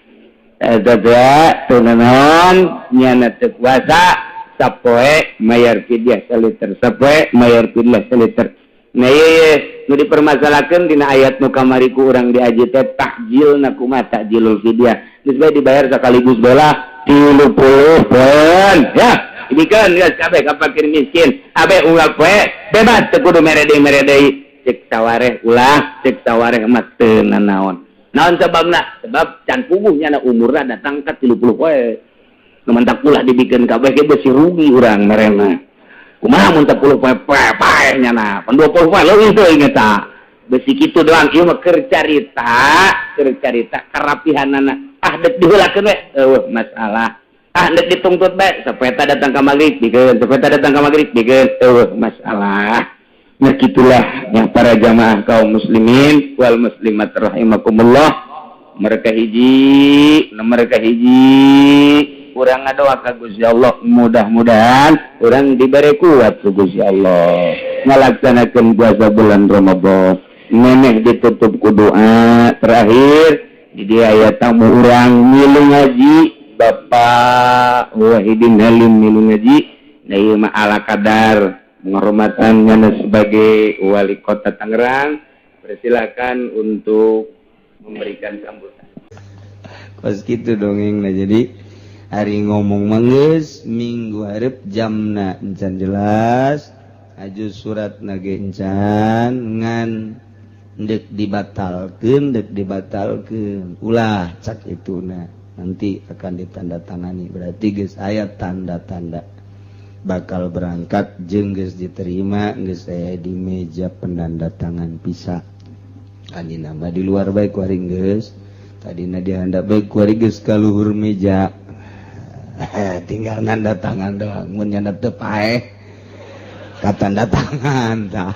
eta teh teu nanaon, nyana teu kuasa, sapoe mayar fidyah saliter, sapoe mayar fidyah saliter. Nah ieu nu dipermasalahkeun dina ayat nu kamari ku urang diaji teh, takjil na kumaha, takjilul fidyah, geus bae dibayar sekaligus bola 30 poin ya. Dibikeun geus kabeh ka fakir miskin. Abe unggal poe bebas teu kudu mere deui mere deui. Cek sawareh ulah, cek sawareh mah teu nanaon. Naon sababna? Sebab can puguh nyana umurna datang ka 30 poe. Nu mantak ulah dibikeun kabeh ge beusi rugi urang merena. Kumaha mun 10 poe paeh nyana? Pan 20 poe leuwih teuing eta. Besi kitu doang ieu mah keur carita karapihanana. Ah dek diheulakeun we eueuh masalah. Ah dek dituntut bae sapeta datang ka magrib bikeun, sapeta datang ka magrib bikeun eueuh masalah. Nah gitulah yang para jamaah kaum muslimin wal muslimat rahimakumullah. Mereka hiji, mereka hiji urang ngadoa ka Gusti Allah mudah-mudahan urang diberi kuat ku Gusti Allah ngalaksanakeun puasa bulan Ramadan. Neneh ditutup ku doa terakhir di dia aya tamu urang milu ngaji Bapak Wahidin Halim milu ngaji. Nah ieu mah ala kadar penghormatan nyana sebagai wali kota Tangerang, persilakan untuk memberikan sambutan. Kos gitu dongeng. Nah, jadi hari ngomong manggeus minggu hareup jamna encan jelas, aju surat nage encan, ngan dek dibatalkeun, dek dibatalkeun ulah cak itu. Nah, nanti akan ditandatangani, berarti geus aya tanda-tanda bakal berangkat jeung geus diterima, geus aya di meja penandatangan visa. Tadi nama di luar baik kuari geus, tadina dihandap baik kuari geus ka luhur meja, tinggal nanda tangan doang. Mun nyanda teu paeh ka tanda tangan tah.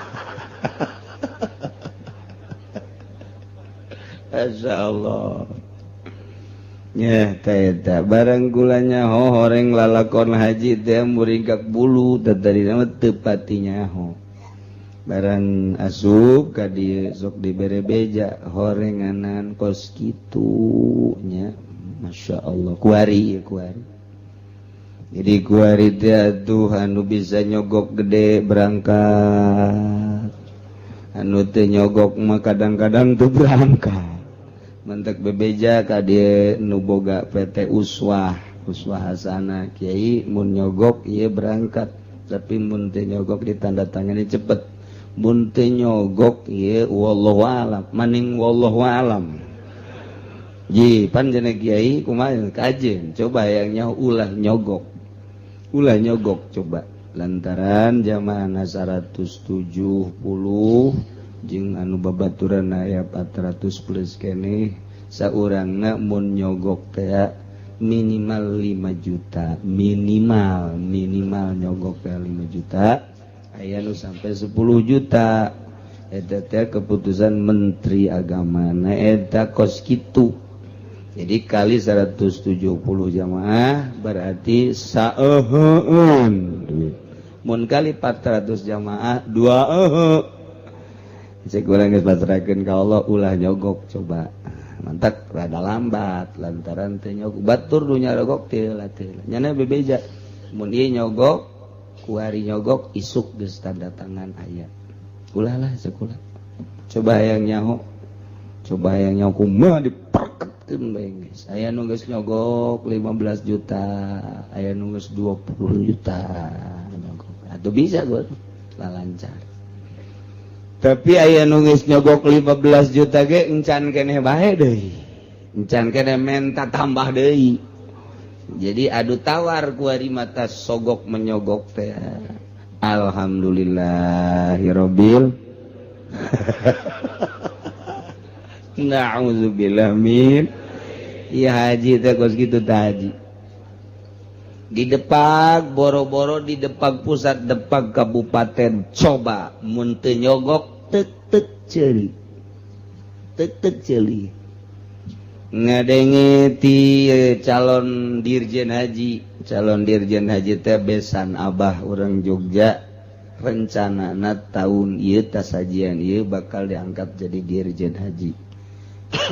Masya Allah. Ya, eta barang gulanya ho horeng lalakon haji teh muringkak bulu tadi nama teu pati nyaho. Barang asup ka dieu sok dibere beja horenganan kos kitu nya. Masya Allah kuari ya kuari. Jadi kuari teh atuh anu bisa nyogok gede berangkat. Anu teu nyogok mah kadang-kadang tuh berangkat. Mentek bebeja ka dieu nu boga PT Uswah, Uswah Hasanah, Kiai mun nyogok ieu berangkat, tapi mun teu nyogok ditandatangani cepet. Mun teu nyogok ieu wallahu alam, maning wallahu alam. Ji pan cenah Kiai kumaha kajeun coba yang nyaho ulah nyogok. Ulah nyogok coba lantaran jamaah 170 jeung anu babaturan aya 400 plus keneh saurangna mun nyogok teh minimal 5 juta, minimal minimal nyogok teh 5 juta, aya nu sampai 10 juta. Eta teh keputusan Menteri Agama. Nah eta kos kitu. Jadi kali 170 jamaah berarti saeuheun duit. Mun kali 400 jamaah dua euheu. Cek urang geus pasrahkeun ka Allah ulah nyogok coba. Mantak rada lambat lantaran teu nyogok. Batur nu nyarogok teu lah teu. Nyana bebeja. Mun ieu nyogok, kuari nyogok isuk geus tanda tangan aya. Ulah lah sekolah. Coba hayang nyaho. Coba hayang nyaho kumaha diperketkeun bae geus. Aya nu geus nyogok 15 juta, aya nu geus 20 juta nyogok. Atuh bisa gua lah lancar. Tapi aya nu geus nyogok 15 juta ge encan keneh bae deui. Encan keneh menta tambah deui. Jadi adu tawar kuari mata sogok menyogok teh. Alhamdulillahirabbil. Na'udzubillah min. Ya haji teh kos kitu teh haji. Di Depak boro-boro di Depak pusat, Depak kabupaten coba mun teu nyogok tek tek ceuli, tek tek ceuli. Ngadenge ti calon dirjen haji, calon dirjen haji teh besan abah orang Jogja, rencanana tahun ieu tas hajian ieu bakal diangkat jadi dirjen haji.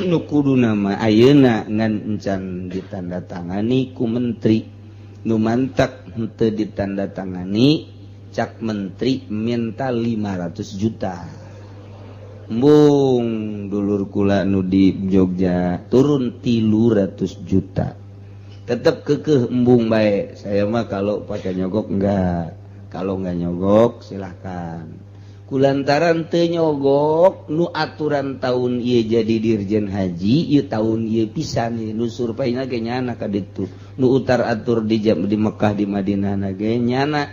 Nu kudu nama ayeuna ngan encan ditandatangani ku menteri. Nu mantak henteu ditandatangani cak menteri minta 500 juta. Embung dulur kula nu di Jogja turun 300 juta. Tetap kekeh, embung baik. Saya mah kalau pakai nyogok enggak, kalau enggak nyogok silahkan. Kulantaran teu nyogok, nu aturan tahun ieu jadi dirjen haji ieu, tahun ieu pisan nu surpaina ge nyana ka ditu, nu utar atur di jam di Mekah, di Madinah na ge nyana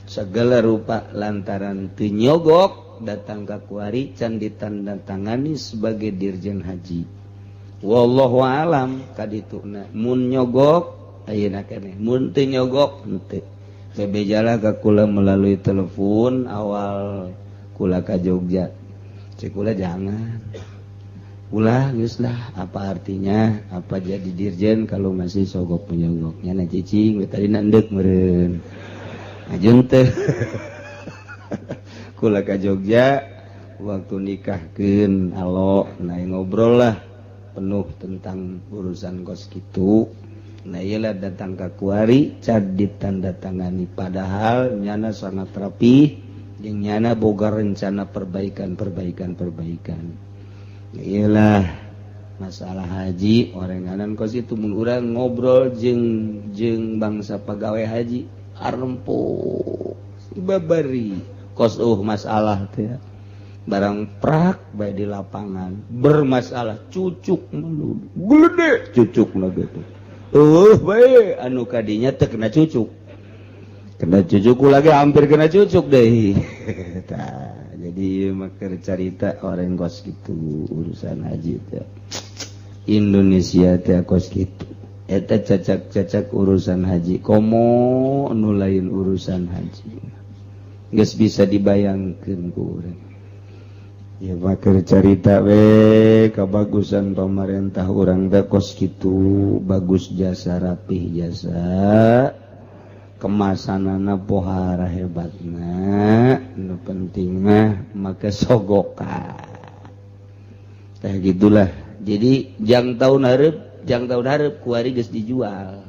segala rupa. Lantaran teu nyogok, datang ka kuari can ditandatangani sebagai dirjen haji. Wallahu alam kadituna. Mun nyogok ayeuna keneh, mun teu nyogok henteu. Bebejalah ka kula melalui telepon awal kula ka Jogja. Cek kula, jangan ulah, geus lah, apa artinya apa jadi dirjen kalau masih sogok menyogoknya. Nah, cicing tadi nandek meureun ajun teh kula ka Jogja waktu nikahkeun alo. Nah, ngobrol lah penuh tentang urusan kos gitu. Nah, iyalah, datang ke kuari can ditandatangani, padahal nyana sangat rapi jeung nyana boga rencana perbaikan, perbaikan, perbaikan. Iyalah, masalah haji orenganan kos itu. Mun urang ngobrol jeung jeung bangsa pegawai haji, arempo babari kos masalah teh barang prak baik di lapangan bermasalah, cucuk melulu gede, cucuk lah gitu. Baik, anu kadinya teu kena cucuk, kena cucuk lagi, hampir kena cucuk deh. Tah, jadi maker carita orang kos gitu urusan haji teh Indonesia teh kos gitu. Eta cacak-cacak urusan haji, komo nu lain urusan haji geus bisa dibayangkeun ku urang. Ya, bakal carita we kebagusan pemerintah urang teh kos kitu, bagus jasa, rapih jasa, kemasanana pohara hebatna. Nu penting mah make sogokan teh gitulah. Jadi jang tahun hareup, jang tahun hareup kuari geus dijual.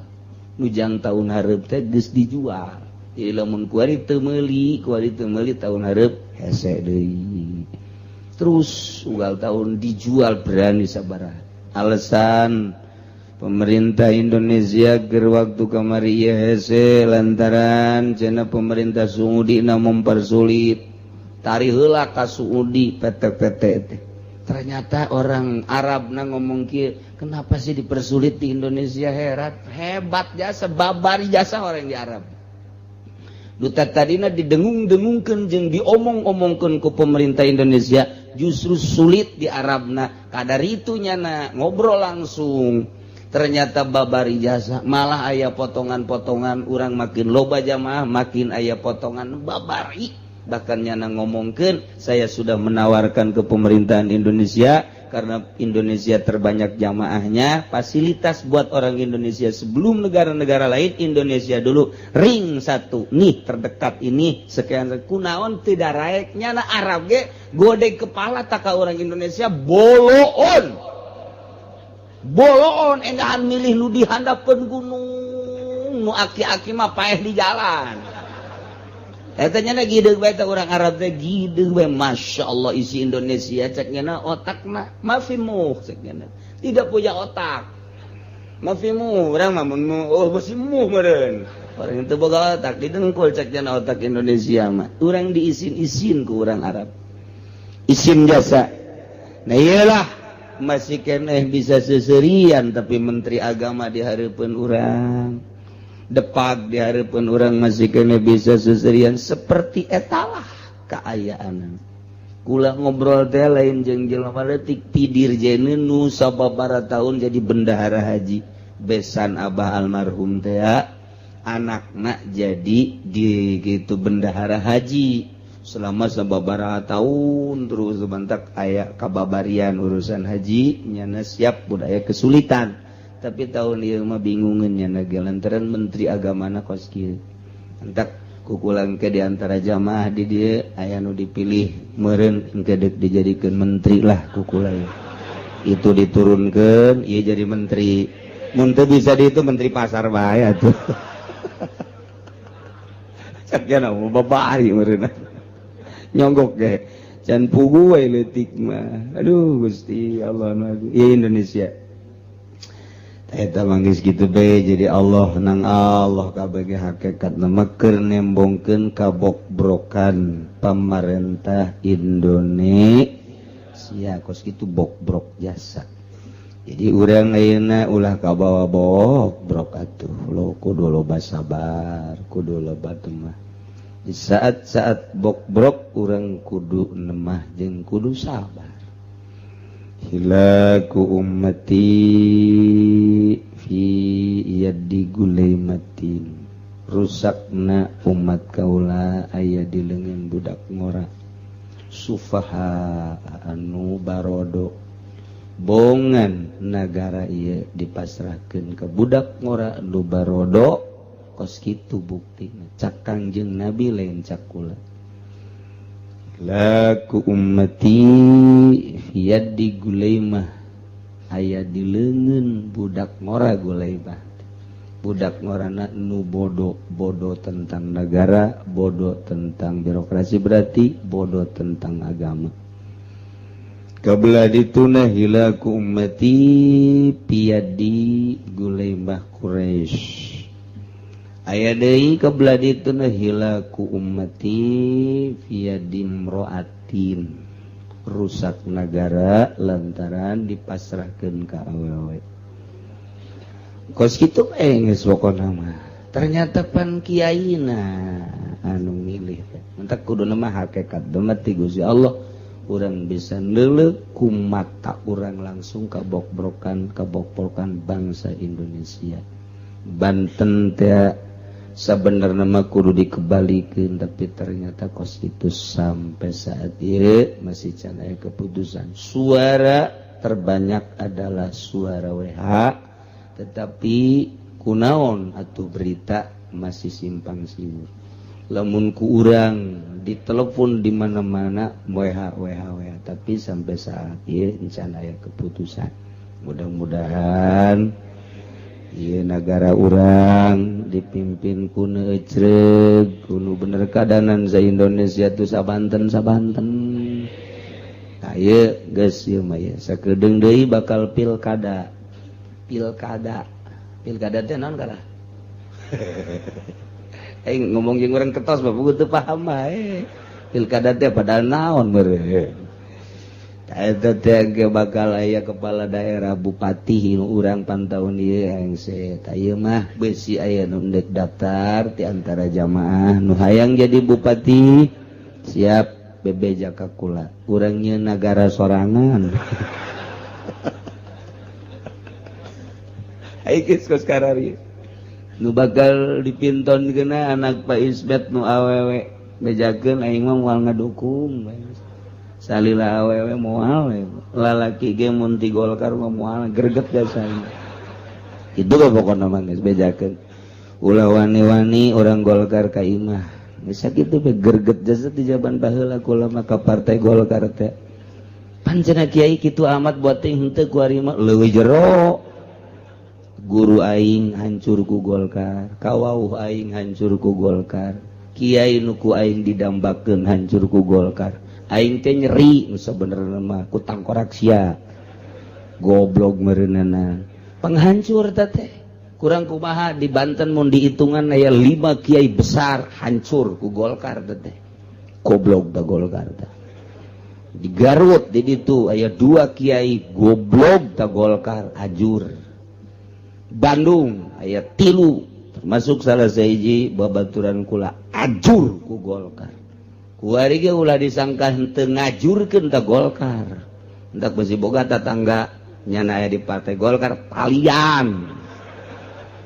Nu jang tahun hareup teh geus dijual. Jadi lamun kuari teu meuli, kuari teu meuli, tahun hareup hese deui. Terus unggal tahun dijual berani sabaraha. Alasan pemerintah Indonesia ger waktu kamari ieu hese lantaran cenah pemerintah Saudi na mempersulit. Tari heula ka Saudi PT-PT teh. Ternyata orang Arab na ngomong kieu, kenapa sih dipersulit di Indonesia? Herat, hebat jasa, babari jasa orang di Arab. Duta tadina didengung-dengungkeun jeung diomong-omongkeun ku pemerintah Indonesia justru sulit di Arabna. Kadar itu nyana ngobrol langsung, ternyata babari jasa, malah aya potongan-potongan. Orang makin loba jamaah makin aya potongan babari. Bahkan nyana ngomongkeun, saya sudah menawarkan ke pemerintahan Indonesia karena Indonesia terbanyak jamaahnya, fasilitas buat orang Indonesia sebelum negara-negara lain, Indonesia dulu ring satu nih, terdekat ini sekian. Kunaon tidak raek? Nyana Arab ge gode kepala tak orang Indonesia boloon boloon, engahan milih nu di handapeun gunung, nu aki-aki mah paeh di jalan. Eta nya gideug bae teh orang Arab teh, gideug bae. Masya Allah, isi Indonesia cek nya otakna mafi muh, cek nya tidak punya otak, mafi muh. Urang mah mun oh besi muh meureun orang itu boga otak didengkul. Cek nya otak Indonesia mah urang diisin-isin ku orang Arab, isin jasa. Nah, iyalah, masih keneh bisa seserian, tapi menteri agama di hareupeun urang, depak di hareupeun urang, masih keneh bisa seserian. Seperti etalah keayaan. Kula ngobrol teh lain jeung jelema leutik, ti dirjen nu sababaraha tahun jadi bendahara haji, besan abah almarhum teh, anakna jadi di gitu bendahara haji selama sababaraha tahun. Terus sebentak aya kababarian urusan haji, nyana siap budaya kesulitan. Tapi tahun ieu mah bingungeun nyana ge lantaran menteri agamana kos kieu. Entak kukulang ke di antara jamaah di dieu aya nu dipilih meureun engke deuk dijadikeun menteri lah kukula itu, diturunkeun ieu jadi menteri. Mun teu bisa di itu, menteri pasar bae atuh. Cak nya babari meureun nyonggok ge can pugu we leutik mah. Aduh Gusti Allah, ieu Indonesia. Eta manggis gitu be, jadi Allah nang Allah kabeh hakikat nama keur nembongkeun kabokbrokan pamarentah Indonesia kos kitu bokbrok jasa. Jadi urang ayeuna ulah kabawa bokbrok atuh, lo kudu loba sabar, kudu loba temah. Di saat-saat bokbrok urang kudu nemah jeung kudu sabar. Hilaku ummati fi yadi gulaimatin, rusakna umat kaula aya di leungeun budak ngora sufaha anu barodo. Bongan nagara ieu dipasrahkeun ke budak ngora anu barodo, kos kitu buktina cak Kangjeng Nabi lain cak kula. Laku ummati yadi gulaimah aya di leungeun budak ngora gulaimah. Budak ngorana nu bodoh, bodoh tentang negara, bodoh tentang birokrasi, berarti bodoh tentang agama. Kabla dituna hilaku ummati piyadi gulaimah Quraisy. Aya deui kabla dituna hilaku ummati fiyadi imro'atin, rusak negara lantaran dipasrahkeun ka awewe. Kos kitu geus pokona mah. Ternyata pan kiaina anu milih teh. Mentak kuduna mah hakikat mah ti Gusti Allah. Urang bisa neuleuh ku mata urang langsung kabokbrokan bangsa Indonesia. Banten teh sebenarnya mah kudu dikebalikeun, tapi ternyata kos itu sampai saat ini masih can aya keputusan. Suara terbanyak adalah suara WH, tetapi kunaon atuh berita masih simpang siur. Lamun ku urang ditelepon di mana-mana WH WH WH, tapi sampai saat ini can aya keputusan. Mudah-mudahan ieu nagara urang dipimpin ku nu ecreg, ku nu bener kadanan sa Indonesia tuh sabanten-sabanten. Tah ieu geus ieu mah ieu sakedeung deui bakal pilkada. Pilkada. Pilkada teh naon kalah? Aing ngomong jeung urang ketos bapak teu paham bae. Pilkada teh padahal naon meureun. Eta teh bakal aya kepala daerah bupati nu urang pantaun ieu hengse. Tah ieu mah besi aya nu endek daftar ti antara jamaah nu hayang jadi bupati siap bebeja ka kula. Urang nyieun nagara sorangan. Aing geus kos kararieu. Nu bakal dipinton kena anak Pak Ismet nu awewe bejakeun aing mah moal ngadukung. Salila awewe moal, lalaki ge mun ti Golkar mah moal greget jasana. Kitu mah pokona mah geus bejakeun. Ulah wani-wani orang Golkar ka imah. Geus sakitu be greget jasa di jaman baheula kula mah ka partai Golkar teh. Pan cenah kiai kitu amat buat teh henteu ku ari mah leuwih jero. Guru aing hancur ku Golkar, kawauh aing hancur ku Golkar, kiai nu ku aing didambakeun hancur ku Golkar. Aing teh nyeri nu sabenerna mah ku tangkorak sia. Goblok meureunana. Penghancur teh. Kurang kumaha di Banten mun dihitungan aya 5 kiai besar hancur ku Golkar teh. Goblok da Golkar teh. Di Garut di ditu aya 2 kiai goblok da Golkar ajur. Bandung aya 3 termasuk salah sahiji babaturan kula ajur ku Golkar. Kuari ge ulah disangka henteu ngajurkeun ta Golkar. Entak besi boga tatangga nyana aya di partai Golkar palian.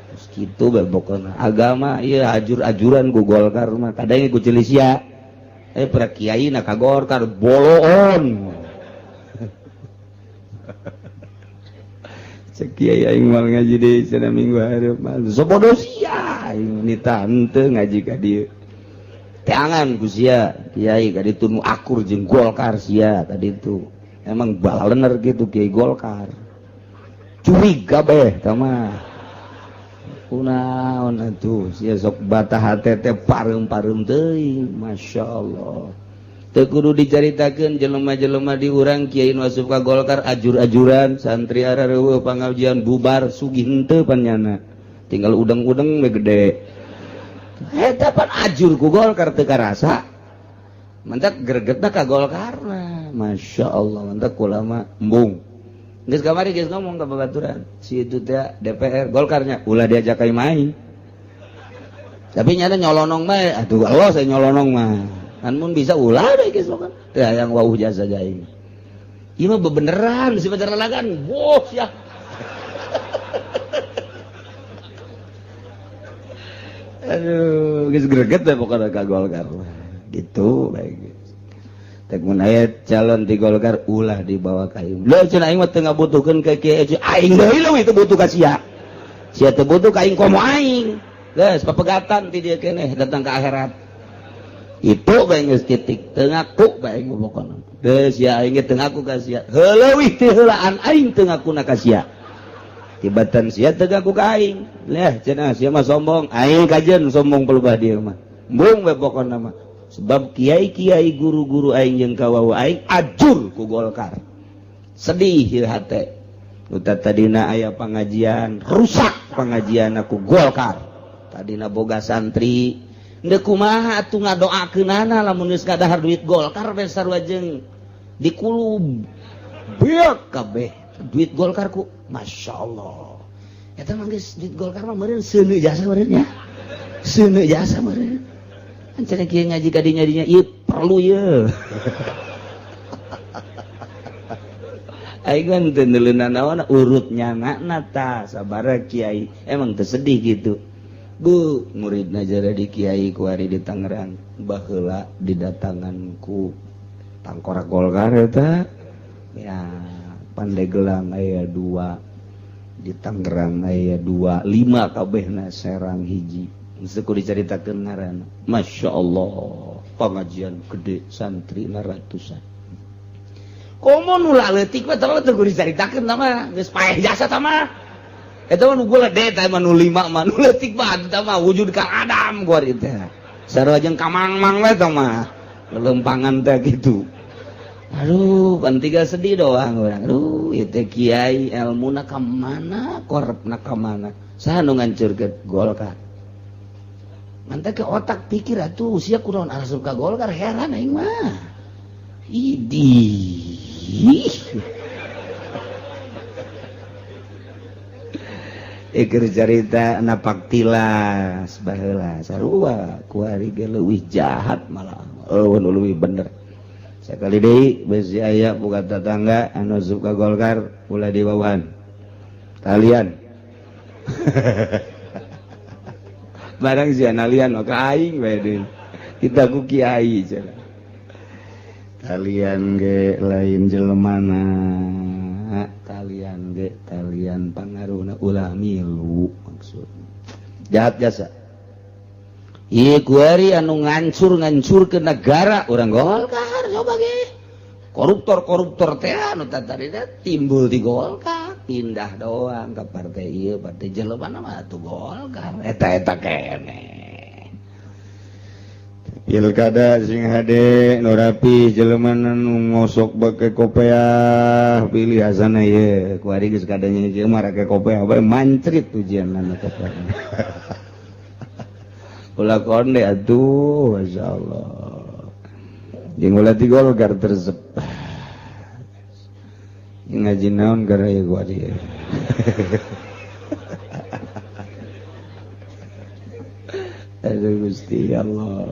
Terus kitu bae pokona agama ieu ajur-ajuran ku Golkar mah kadang ku Cilisia. Para kiai na ka Golkar boloon. Kiai aing moal ngaji deui cenah minggu hareup mah. Sobodo sia aing nita henteu ngaji ka dieu. Teangan ku sia kiai ka ditu nu akur jeung Golkar sia tadi itu. Emang balener gitu kiai Golkar. Curiga beh tah mah. Kunaon atuh sia sok batah hate teh pareum-pareum teuing, masyaallah. Teu kudu dicaritakeun jelema-jelema di urang kiai nu asup ka Golkar ajur-ajuran, santri arareueuh pangajian bubar sugih henteu panyana. Tinggal udeng-udeng we gede. Eta pan ajur ku Golkar teu karasa. Mantak gregetna ka Golkarna. Masya Allah, mantak ulama embung. Geus kamari geus ngomong ka babaturan. Si itu teh DPR Golkarnya ulah diajak ka main. Tapi nyata nyolonong mah, aduh Allah saya nyolonong mah. Kan mun bisa ulah deh geus kan. Teu hayang wauh jasa aing. Ieu mah bebeneran si pacar lalagan. Wah ya. Aduh, geus greget we pokona ka Golkar. Gitu bae geus. Tek mun aya calon di Golkar ulah dibawa ka aing. Leuh cenah aing mah teu ngabutuhkeun ka kieu aing deui leuwih teu butuh ka sia. Sia teu butuh ka aing komo aing. Geus papegatan ti dieu keneh datang ka akhirat. Itu bae geus titik teu ngaku bae pokona. Geus sia aing ge teu ngaku ka sia. Heuleuwih teu heulaan aing teu ngakuna ka sia. Tibatan sia teu ngaku ka aing. Leh cenah sia mah sombong, aing kajeun sombong pelubah dieu mah. Embung we pokona mah. Sebab kiai-kiai guru-guru aing jeung kawawa aing ajur ku Golkar. Sedih ieu hate. Nu tadina aya pangajian, rusak pangajian ku Golkar. Tadina boga santri, ndeu kumaha atuh ngadoakeunana lamun geus kadahar duit Golkar we sarua jeung dikulub. Beak kabeh duit Golkar ku Masya Allah. Eta mah geus duit Golkar mah meureun seuneu jasa meureun nya. Seuneu jasa meureun. Kan cenah kieu ngaji ka dinya dinya ieu perlu ieu. Aing kan teu neuleunan naon urut nyanana tah sabaraha kiai emang teu sedih gitu. Bu, muridna jara di kiai kuari di Tangerang baheula didatangan ku tangkorak Golkar eta. Ya, Pandeglang aya 2, di Tangerang aya 2, 5 kabehna Serang hiji. Geus kudu dicaritakeun ngaranna. Masya Allah, pengajian gede santrina ratusan. Komo nu leutik mah teu kudu dicaritakeun mah, geus paeh jasa tah mah. Eta mah nu gede tah mah nu 5 mah nu leutik mah eta mah wujud ka Adam kuari teh. Sarua jeung ka Mang-mang we tah mah. Lelempangan teh kitu. Aduh, pan tiga sedih doang urang. Aduh, ieu teh kiai elmuna ka mana, korepna ka mana. Saha nu ngancurkeun Golkar? Mantap ke otak pikir atuh usia kunaon asup ka Golkar heran aing mah. Idih. Iker carita napak tilas baheula sarua kuari ge leuwih jahat malah eueuh nu leuwih bener. Sakali deui besi aya buka tetangga anu asup ka Golkar ulah dibawahan. Talian. Barang sia nalian maka aing bae deui. Kita ku kiai cenah. Talian ge lain jelemana, talian ge talian pangaruhna ulah milu maksud. Jahat jasa. Ieu kuari anu ngancur-ngancur ke negara urang Golkar coba ge. Koruptor-koruptor teh anu tadina timbul di Golkar, pindah doang ke partai ieu, partai jelema mah atuh Golkar. Eta-eta keneh. Pilkada sing hade nu rapi jelema nu ngosok bake kopeah pilih asana ieu kuari geus kadanya ieu mah rake kopeah bae mancrit ujianna kopeah. Ulah konde atuh masyaallah. Jeung ulah ti Golkar tersep. Ngaji naon gara ieu kuari. Aduh Gusti Allah.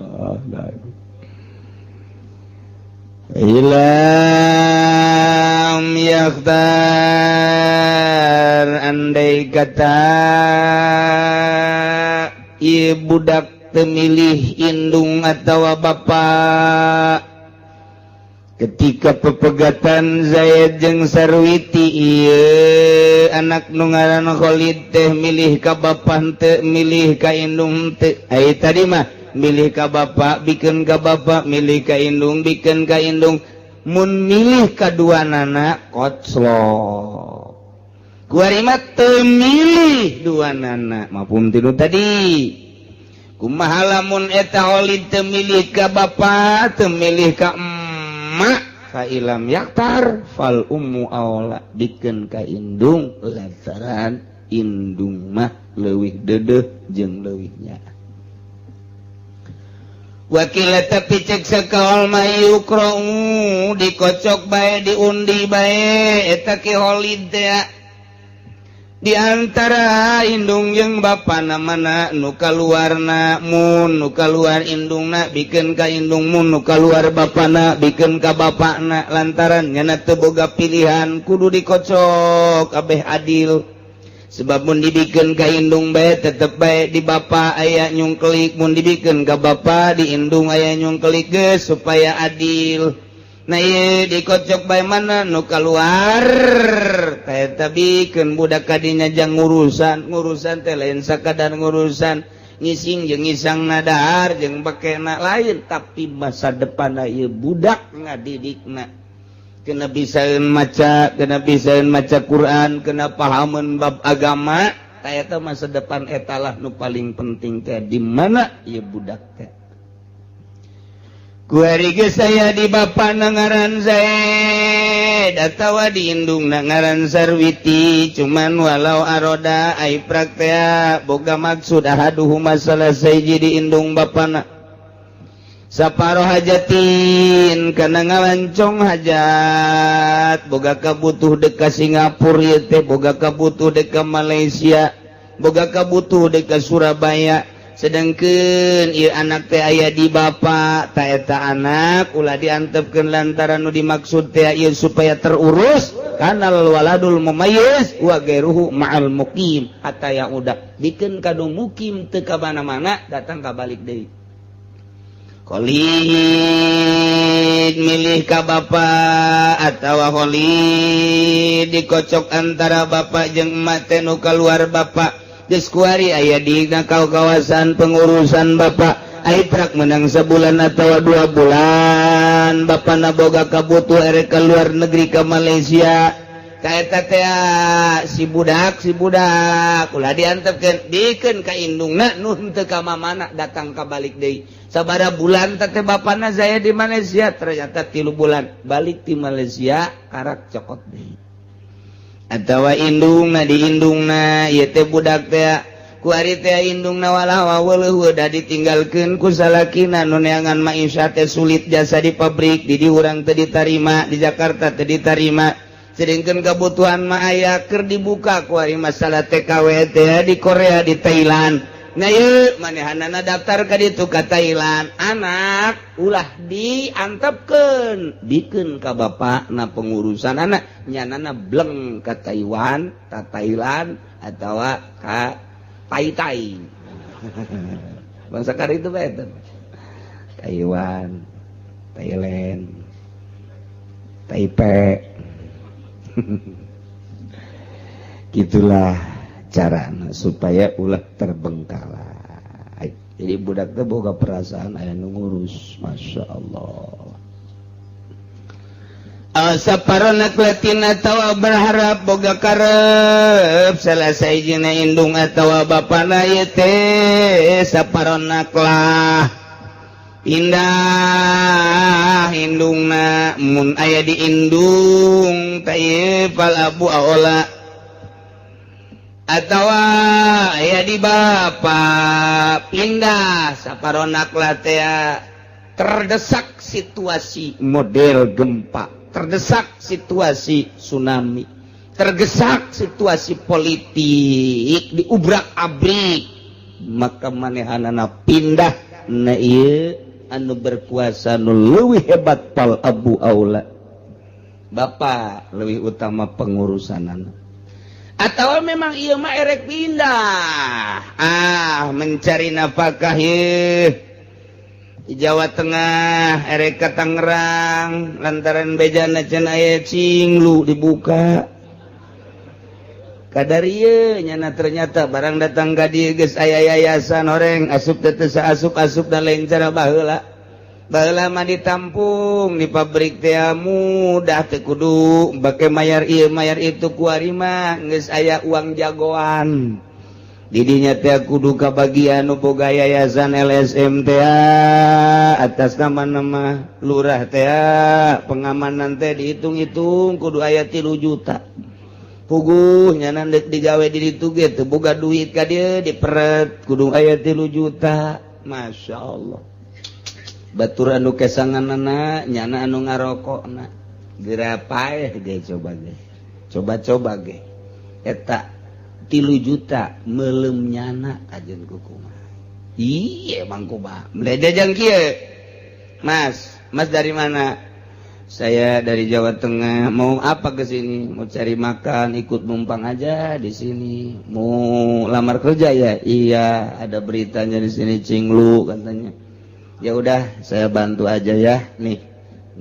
Ilam yakhtar andai kata ieu budak teu milih indung atawa bapak ketika pepegatan Zaid jeung Sarwiti ieu anak nu ngaran Khalid teh milih ka bapa teu milih ka indung teu. Ai tadi mah milih ka bapa bikeun ka bapa, milih ka indung bikeun ka indung. Mun milih ka duanana koclok. Kuari mah teu milih duanana mafhum tinu tadi. Kumaha lamun eta Khalid teu milih ka bapa, teu milih ka emak? Fa illam yakhtar fal ummu aula, bikeun ka indung, lantaran indung mah leuwih deudeuh jeung leuwihnya. Wakila, tapi cek sakaol mah, yuqra'u, dikocok bae, diundi bae eta Ki Khalid teh di antara indung jeung bapana, mana nu kaluarna. Mun nu kaluar indungna, bikeun ka indung. Mun nu kaluar bapana, bikeun ka bapana, lantaran nyana teu boga pilihan, kudu dikocok kabeh adil. Sebab mun dibikeun ka indung bae, tetep bae di bapa aya nyungkelik. Mun dibikeun ka bapa, di indung aya nyungkelik. Geus, supaya adil. Nah, ieu dikocok bae, mana nu keluar eta bikeun. Budak kadinya jang ngurusan. Ngurusan teh lain sakadar ngurusan ngising jeung ngisang, nadahar jeung pakena, lain, tapi masa depan ieu budak ngadidikna kena bisaeun maca, kena bisaeun maca Quran, kena pahaman bab agama. Eta masa depan, etalah nu paling penting teh di mana ieu budak teh. Kuari geus saya di bapa ngaran Zaid atawa di indung ngaran Sarwiti. Cuman walau aroda, ai praktea boga maksud, ahaduhuma, salah sahiji di indung bapana, saparo hajatin, kana ngalancong hajat, boga kabutuh dek ka Singapura ieu teh, boga kabutuh dek ka Malaysia, boga kabutuh dek ka Surabaya, sedangkan ieu anak teh aya di bapa. Ta eta anak ulah diantepkeun, lantaran nu dimaksud teh ieu supaya terurus. Kanal waladul mumayyiz wa ghairuhu ma'al muqim hatta yang udah bikeun ka nu mukim, teu ka mana-mana, datang ka balik deui. Khalid milih ka bapa atawa Khalid dikocok antara bapak jeung emak teh, nu kaluar bapak. Geus kuari aya di kau kawasan pengurusan bapak. Aiprak menang sebulan atau 2 bulan, bapak na boga kabutuh erek ke luar negeri, ke Malaysia. Kaeta teh si budak, si budak ulah diantepkeun, bikeun ka indungna nu henteu ka mamana, datang ka balik deui. Sabara bulan teh bapana saya di Malaysia? Ternyata 3 bulan balik di Malaysia, karak cokot deui. Atawa indungna, di indungna ieu teh budak teh. Kuari teh indungna walah weuleuh, udah ditinggalkeun ku salakina nu neangan maisha teh sulit, jasa di pabrik di di urang teu ditarima, di Jakarta teu ditarima, sedangkan kebutuhan mah aya. Keur dibuka kuari masalah TKW teh di Korea, di Thailand. Nah, ieu manehanana daftar ka ditu, ka Thailand. Anak ulah diantepkeun, bikeun ka bapak na pengurusan anak, nyanana bleng ka Taiwan, ka Thailand, atawa ka Tai Tai. Bangsa kar itu bae Taiwan, Thailand, Taipei. Gitulah cara supaya ulah terbengkalai. Jadi budak teh boga perasaan aya nu ngurus. Masya Allah. Saparona kletin atawa berharap boga karep selesai jina indung atawa bapana ieu teh. Saparona lah pindah indungna. Mun aya di indung teh, fal abu aula, atawa aya di bapa, pindah saparonak latea. Terdesak situasi model gempa, terdesak situasi tsunami, terdesak situasi politik diubrak-abrik, maka manehanana pindah. Nah, ieu anu berkuasa nu leuwih hebat, fal abu aula, bapak lebih utama pengurusan. Atau memang iya mah erek pindah, ah, mencari nafkah di Jawa Tengah, erek ke Tangerang, lantaran bejana can aya cinglu dibuka kadar ieu nyana. Ternyata barang datang ka dieu geus aya yayasan, oreng asup teh teu asup-asup dan lain cara baheula. Baheula mah ditampung di pabrik teh mudah, teu kudu bake mayar ieu mayar itu. Kuari mah geus aya uang jagoan. Didinya teh kudu kabagian nu boga yayasan LSM teh atas nama-nama lurah teh pengamanan teh dihitung-hitung kudu aya 3 juta. Puguh nyana deuk digawe di ditu ge teu boga duit ka dieu diperet kudu aya 3 juta. Masya Allah. Batur anu kesanganana nyana anu ngarokokna. Geura paeh ge coba ge. Coba-coba ge. Eta 3 juta melem nyana kajen kukumaha. Iya emang kumaha. Meledejang kieu. Mas, Mas dari mana? Saya dari Jawa Tengah. Mau apa ke sini? Mau cari makan, ikut numpang aja di sini. Mau lamar kerja ya? Iya, ada beritanya di sini cinglu katanya. Ya udah, saya bantu aja ya. Nih,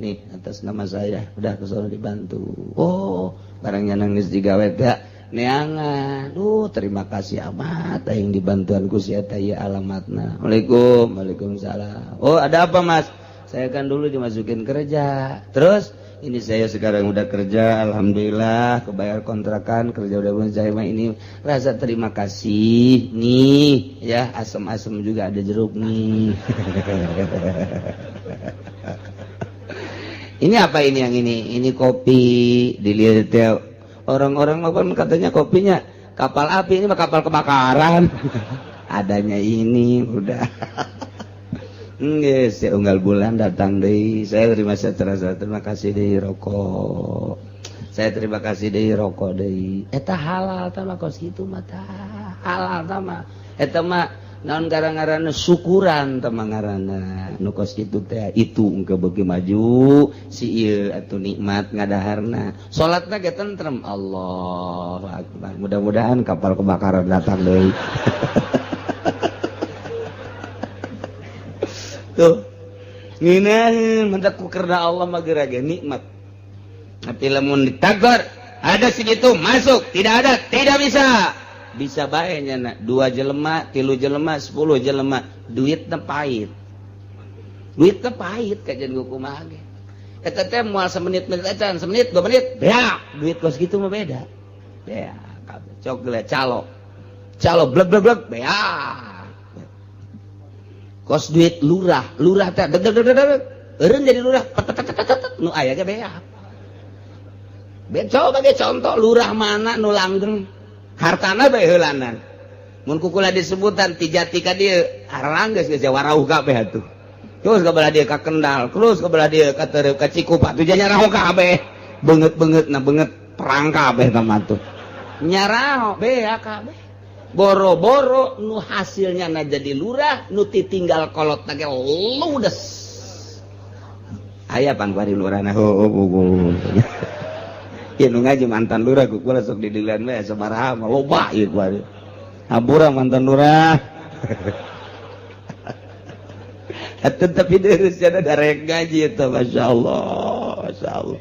nih atas nama saya. Udah ke sana dibantu. Oh, barangnya nangis digawe ya. Neangan, duh terima kasih amat aing dibantuan ku si eta ieu alamatna. Waalaikum, waalaikumsalam. Oh, ada apa, Mas? Saya kan dulu dimasukin kerja. Terus ini saya sekarang udah kerja, alhamdulillah kebayar kontrakan, kerja udah pun saya mah ini rasa terima kasih nih ya, asem-asem juga ada jeruk nih. Ini apa ini yang ini? Ini kopi dilihat orang-orang makan katanya kopinya kapal api, ini mah kapal kebakaran. Adanya ini udah. Nggih, saya unggal bulan datang deui. Saya terima saya terima kasih deui rokok. Saya terima kasih deui rokok deui. Eta halal tah mah kos kitu mah tah. Halal tah mah. Eta mah naon gara-garana syukuran tah mah ngaranna. Nu kos kitu teh itu engke beuki maju si ieu atuh nikmat ngadaharna. Salatna ge tentrem. Allahu akbar. Mudah-mudahan kapal kebakaran datang deui. Tuh ngeunaheun mentak ku kerna Allah mah geura ge nikmat. Tapi lamun ditagor ada segitu masuk, tidak ada tidak bisa. Bisa bae nya 2 jelema, 3 jelema, 10 jelema, duitna pahit. Duitna pahit kajian kumaha ge. Eta teh moal semenit-menit acan, semenit, 2 menit, beak. Duit kos kitu mah beda. Beak kabeh. Cok geula calo. Calo bleg bleg bleg beak. Kos duit lurah, lurah teh deg deg deg deg. Eureun jadi lurah, nu aya ge beak. Coba ge contoh lurah mana nu langgeng. Hartana bae heulanan. Mun kukula disebutan ti jati ka dieu, arang geus geus warauh kabeh atuh. Terus ka belah dieu ka Kendal, terus ka belah dieu ka Tereup ka Cikupa, tuh nyaraho kabeh. Beungeut-beungeut na beungeut perang kabeh tah mah tuh. Nyaraho beak kabeh. Boro-boro nu hasilnya na jadi lurah, nu titinggal kolot na ge ludes. Aya pan kuari lurahna heuh. Ieu nu ngaji mantan lurah ku kula sok didilan we sabaraha mah loba ieu kuari. Hampura mantan lurah. Atuh tapi deus cenah darek ngaji eta masyaallah, masyaallah.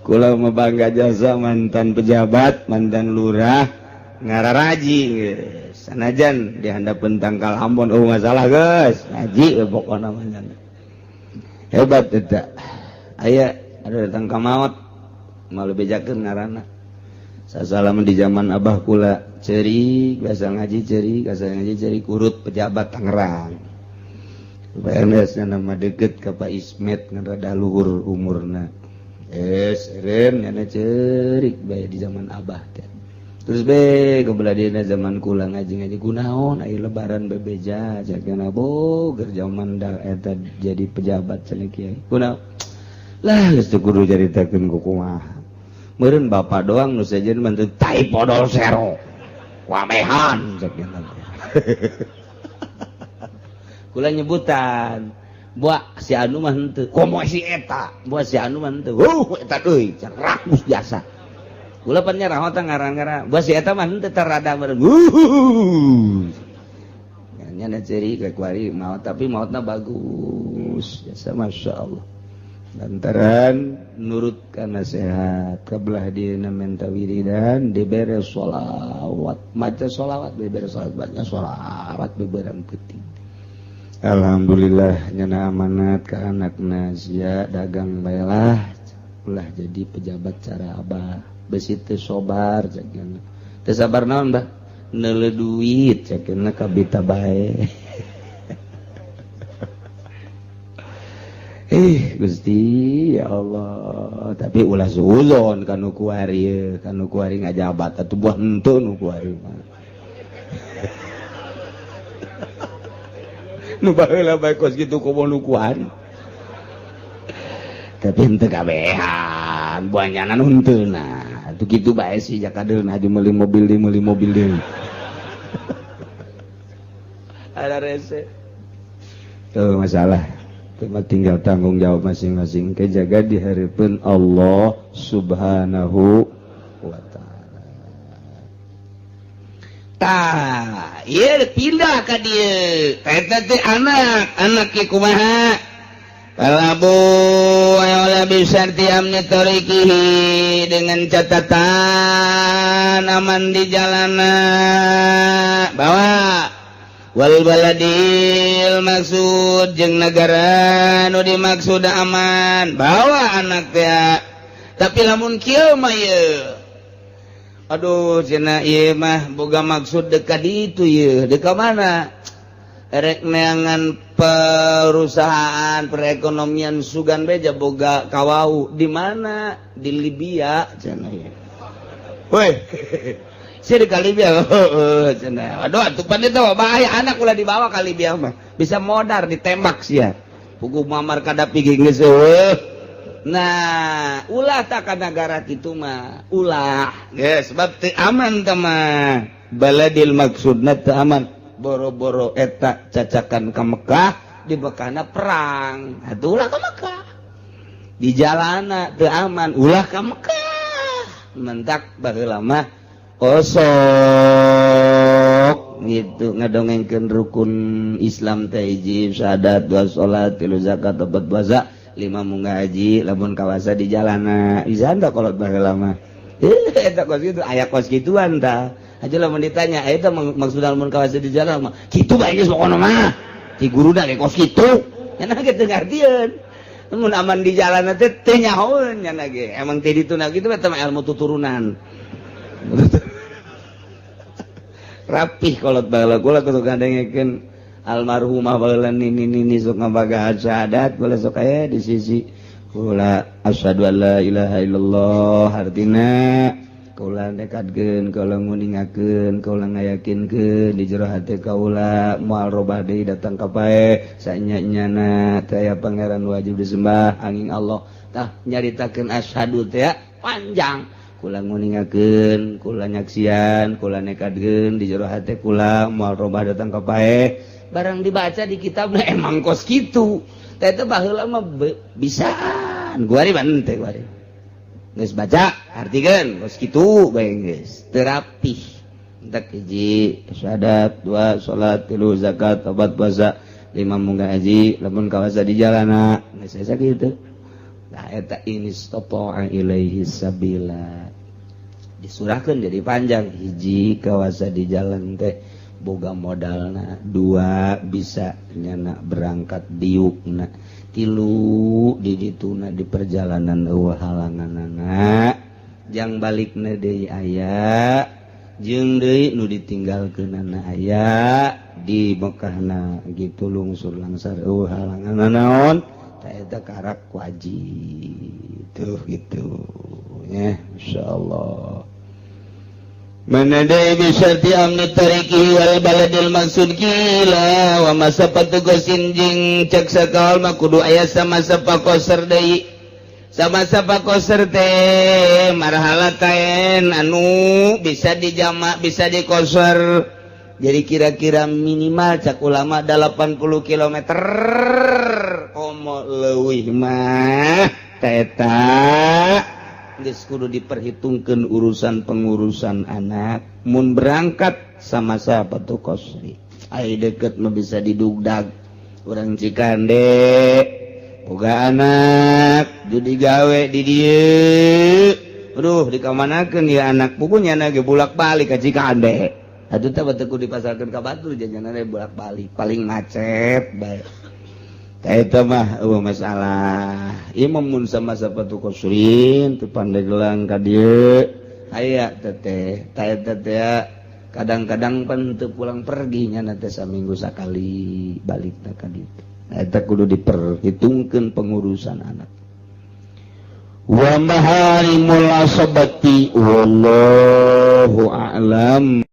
Kula mah bangga jasa mantan pejabat, mantan lurah ngararaji geus. Sanajan di handapeun tangkal Ambon eueuh masalah geus, ngaji we pokona mah. Hebat eta. Aya ada datang ka maot malu bejakeun ngaranna. Sasalaman di zaman abah kula ceurik biasa ngaji ceurik, biasa ngaji ceurik urut pejabat Tangerang. PNS nama deket ke Pak Ismet ngan rada luhur umurna. Eren nyana ceurik bae di zaman abah teh. Terus be kebelah dieuna zaman kula ngaji-ngaji kunaon aya lebaran bebeja jagana boger zaman da eta jadi pejabat cenah kiai. Kunaon? Lah geus teu kudu caritakeun ku kumaha. Meureun bapak doang nu sejen mah teu tai podol sero. Wamehan cek nya. Kula nyebutan buah si anu mah henteu komo si eta, buah si anu mah henteu. Eta deui rakus jasa. Kula pan nyaraho teh ngaran-ngaran buah si eta mah henteu terada meureun. Nya nya ceri ka kuari maot tapi maotna bagus. Jasa masyaallah. Lantaran nurut kana sehat kabelah dieuna menta wiridan dibere sholawat, maca sholawat dibere sholawat, baca sholawat beberang peuting. Alhamdulillah nyana amanat ke anakna sia dagang baelah ulah jadi pejabat cara abah besi teu sobar cek teu sabar naon bah Neuleu duit cekeuna kabita bae. Gusti ya Allah, tapi ulah suuzon kanu kuari, kanu kuari ngajabat atuh buah henteu nu kuari mah. Nu baheula bae kos kitu komo nu kuari. Tapi henteu kabehan, buah nyana nu henteu nah. Atuh kitu bae sih jakadeun aju meuli mobil deui, meuli mobil deui. Ada rese. Tuh masalah. Cuma tinggal tanggung jawab masing-masing kejaga di hadapan Allah Subhanahu wa ta'ala. Tah, ieu pindah ka dieu. Eta teh anak, anak ge kumaha? Kalabu ayola bisarti amni tariqihi dengan catatan aman di jalana. Bawa wal baladil maksud jeung negara nu dimaksud aman, bawa anak teh. Tapi lamun kieu mah ieu, aduh cenah ieu mah boga maksud dekat ditu ieu, dekat mana? Erek neangan perusahaan perekonomian sugan beja boga kawau di mana? Di Libya cenah ieu. Woi. Sih di Libya, cenah. Aduh, atuh pan itu bahaya anak ulah dibawa ka Libya mah. Bisa modar ditembak sia. Puguh Muammar Gaddafi ge geus eueuh. Nah, ulah tak ka nagara kitu mah, ulah. Ya, sebab teu aman teh mah. Baladil maksudna teu aman. Boro-boro eta cacakan ka Mekah, di Mekahna perang. Atuh ulah ka Mekah. Di jalana teu aman, ulah ka Mekah. Mentak baheula mah kosok gitu ngadongengkeun rukun Islam teh hiji syahadat, dua salat, tilu zakat, opat puasa, lima munggah haji, lamun kawasa di jalana. Bisa tah kolot baheula mah. Eta kos kitu aya kos kituan tah. Aja lamun ditanya eta maksudna lamun kawasa di jalan mah kitu bae geus pokona mah. Ti guruna ge kos kitu. Nya ge teu ngartieun. Mun aman di jalan teh teu nyahoeun nya ge. Emang teh dituna kitu eta mah ilmu tuturunan. Rapih kolot baheula kula kudu ngadengekeun almarhumah baheula nini-nini sok ngabagahan syahadat kula sok aya di sisi kula asyhadu alla ilaha illallah artina kaula nekadkeun kaula nguningakeun kaula ngayakinkeun di jero hate kaula moal robah deui datang ka pae sanya-nyana teh aya pangeran wajib disembah angin Allah tah nyaritakeun asyhadu teh panjang kula nguningakeun kula nyaksian kula nekadkeun di jero hate kula moal robah datang ka pae barang dibaca di kitabna emang kos kitu teh teh baheula mah bisaan guari ban teh guari geus baca artikeun kos kitu bae geus teu rapih entak hiji syahadat dua salat tilu zakat opat puasa lima munggah haji lamun kawasa di jalana geus asa kitu. Nah, eta ini istata'a ilaihi sabila disurahkeun jadi panjang hiji kawasa di jalan teh boga modalna, dua bisa nyana berangkat diukna, tilu di dituna di perjalanan eueuh halanganana jang balikna deui aya jeung deui nu ditinggalkeunana aya di Mekahna gitu lungsur langsar eueuh halanganana naon eta karak wajib tuh gitu ya insyaallah. Mana deui bisyarti amni tariqi wal baladil maksud kila wa masafatu gosin jeung cek sakaol mah kudu aya sama-sapa koser deui sama-sapa koser teh marhalatain anu bisa dijamak bisa dikosor. Jadi kira-kira minimal cak ulama 80 km komo leuwih mah eta geus kudu diperhitungkeun urusan pengurusan anak mun berangkat sama siapa tuh kosri. Ai deket mah bisa didugdag urang Cikande boga anak judi gawe di dieu aduh dikamanakeun ya anak pugunya ge bolak-balik ka Cikande. Atuh teh teu kudu dipasarkeun ka batur jajanana bolak-balik paling macet bae. Tah eta mah eueuh masalah. Ieu mah mun sama sapatu kosrin teu Pandeglang ka dieu aya teh teh tah eta teh Kadang-kadang pan teu pulang pergi nya teh, saminggu sakali balik ka ditu. Eta kudu diperhitungkeun pengurusan anak. Wa maharimul asabati, wallahu a'lam.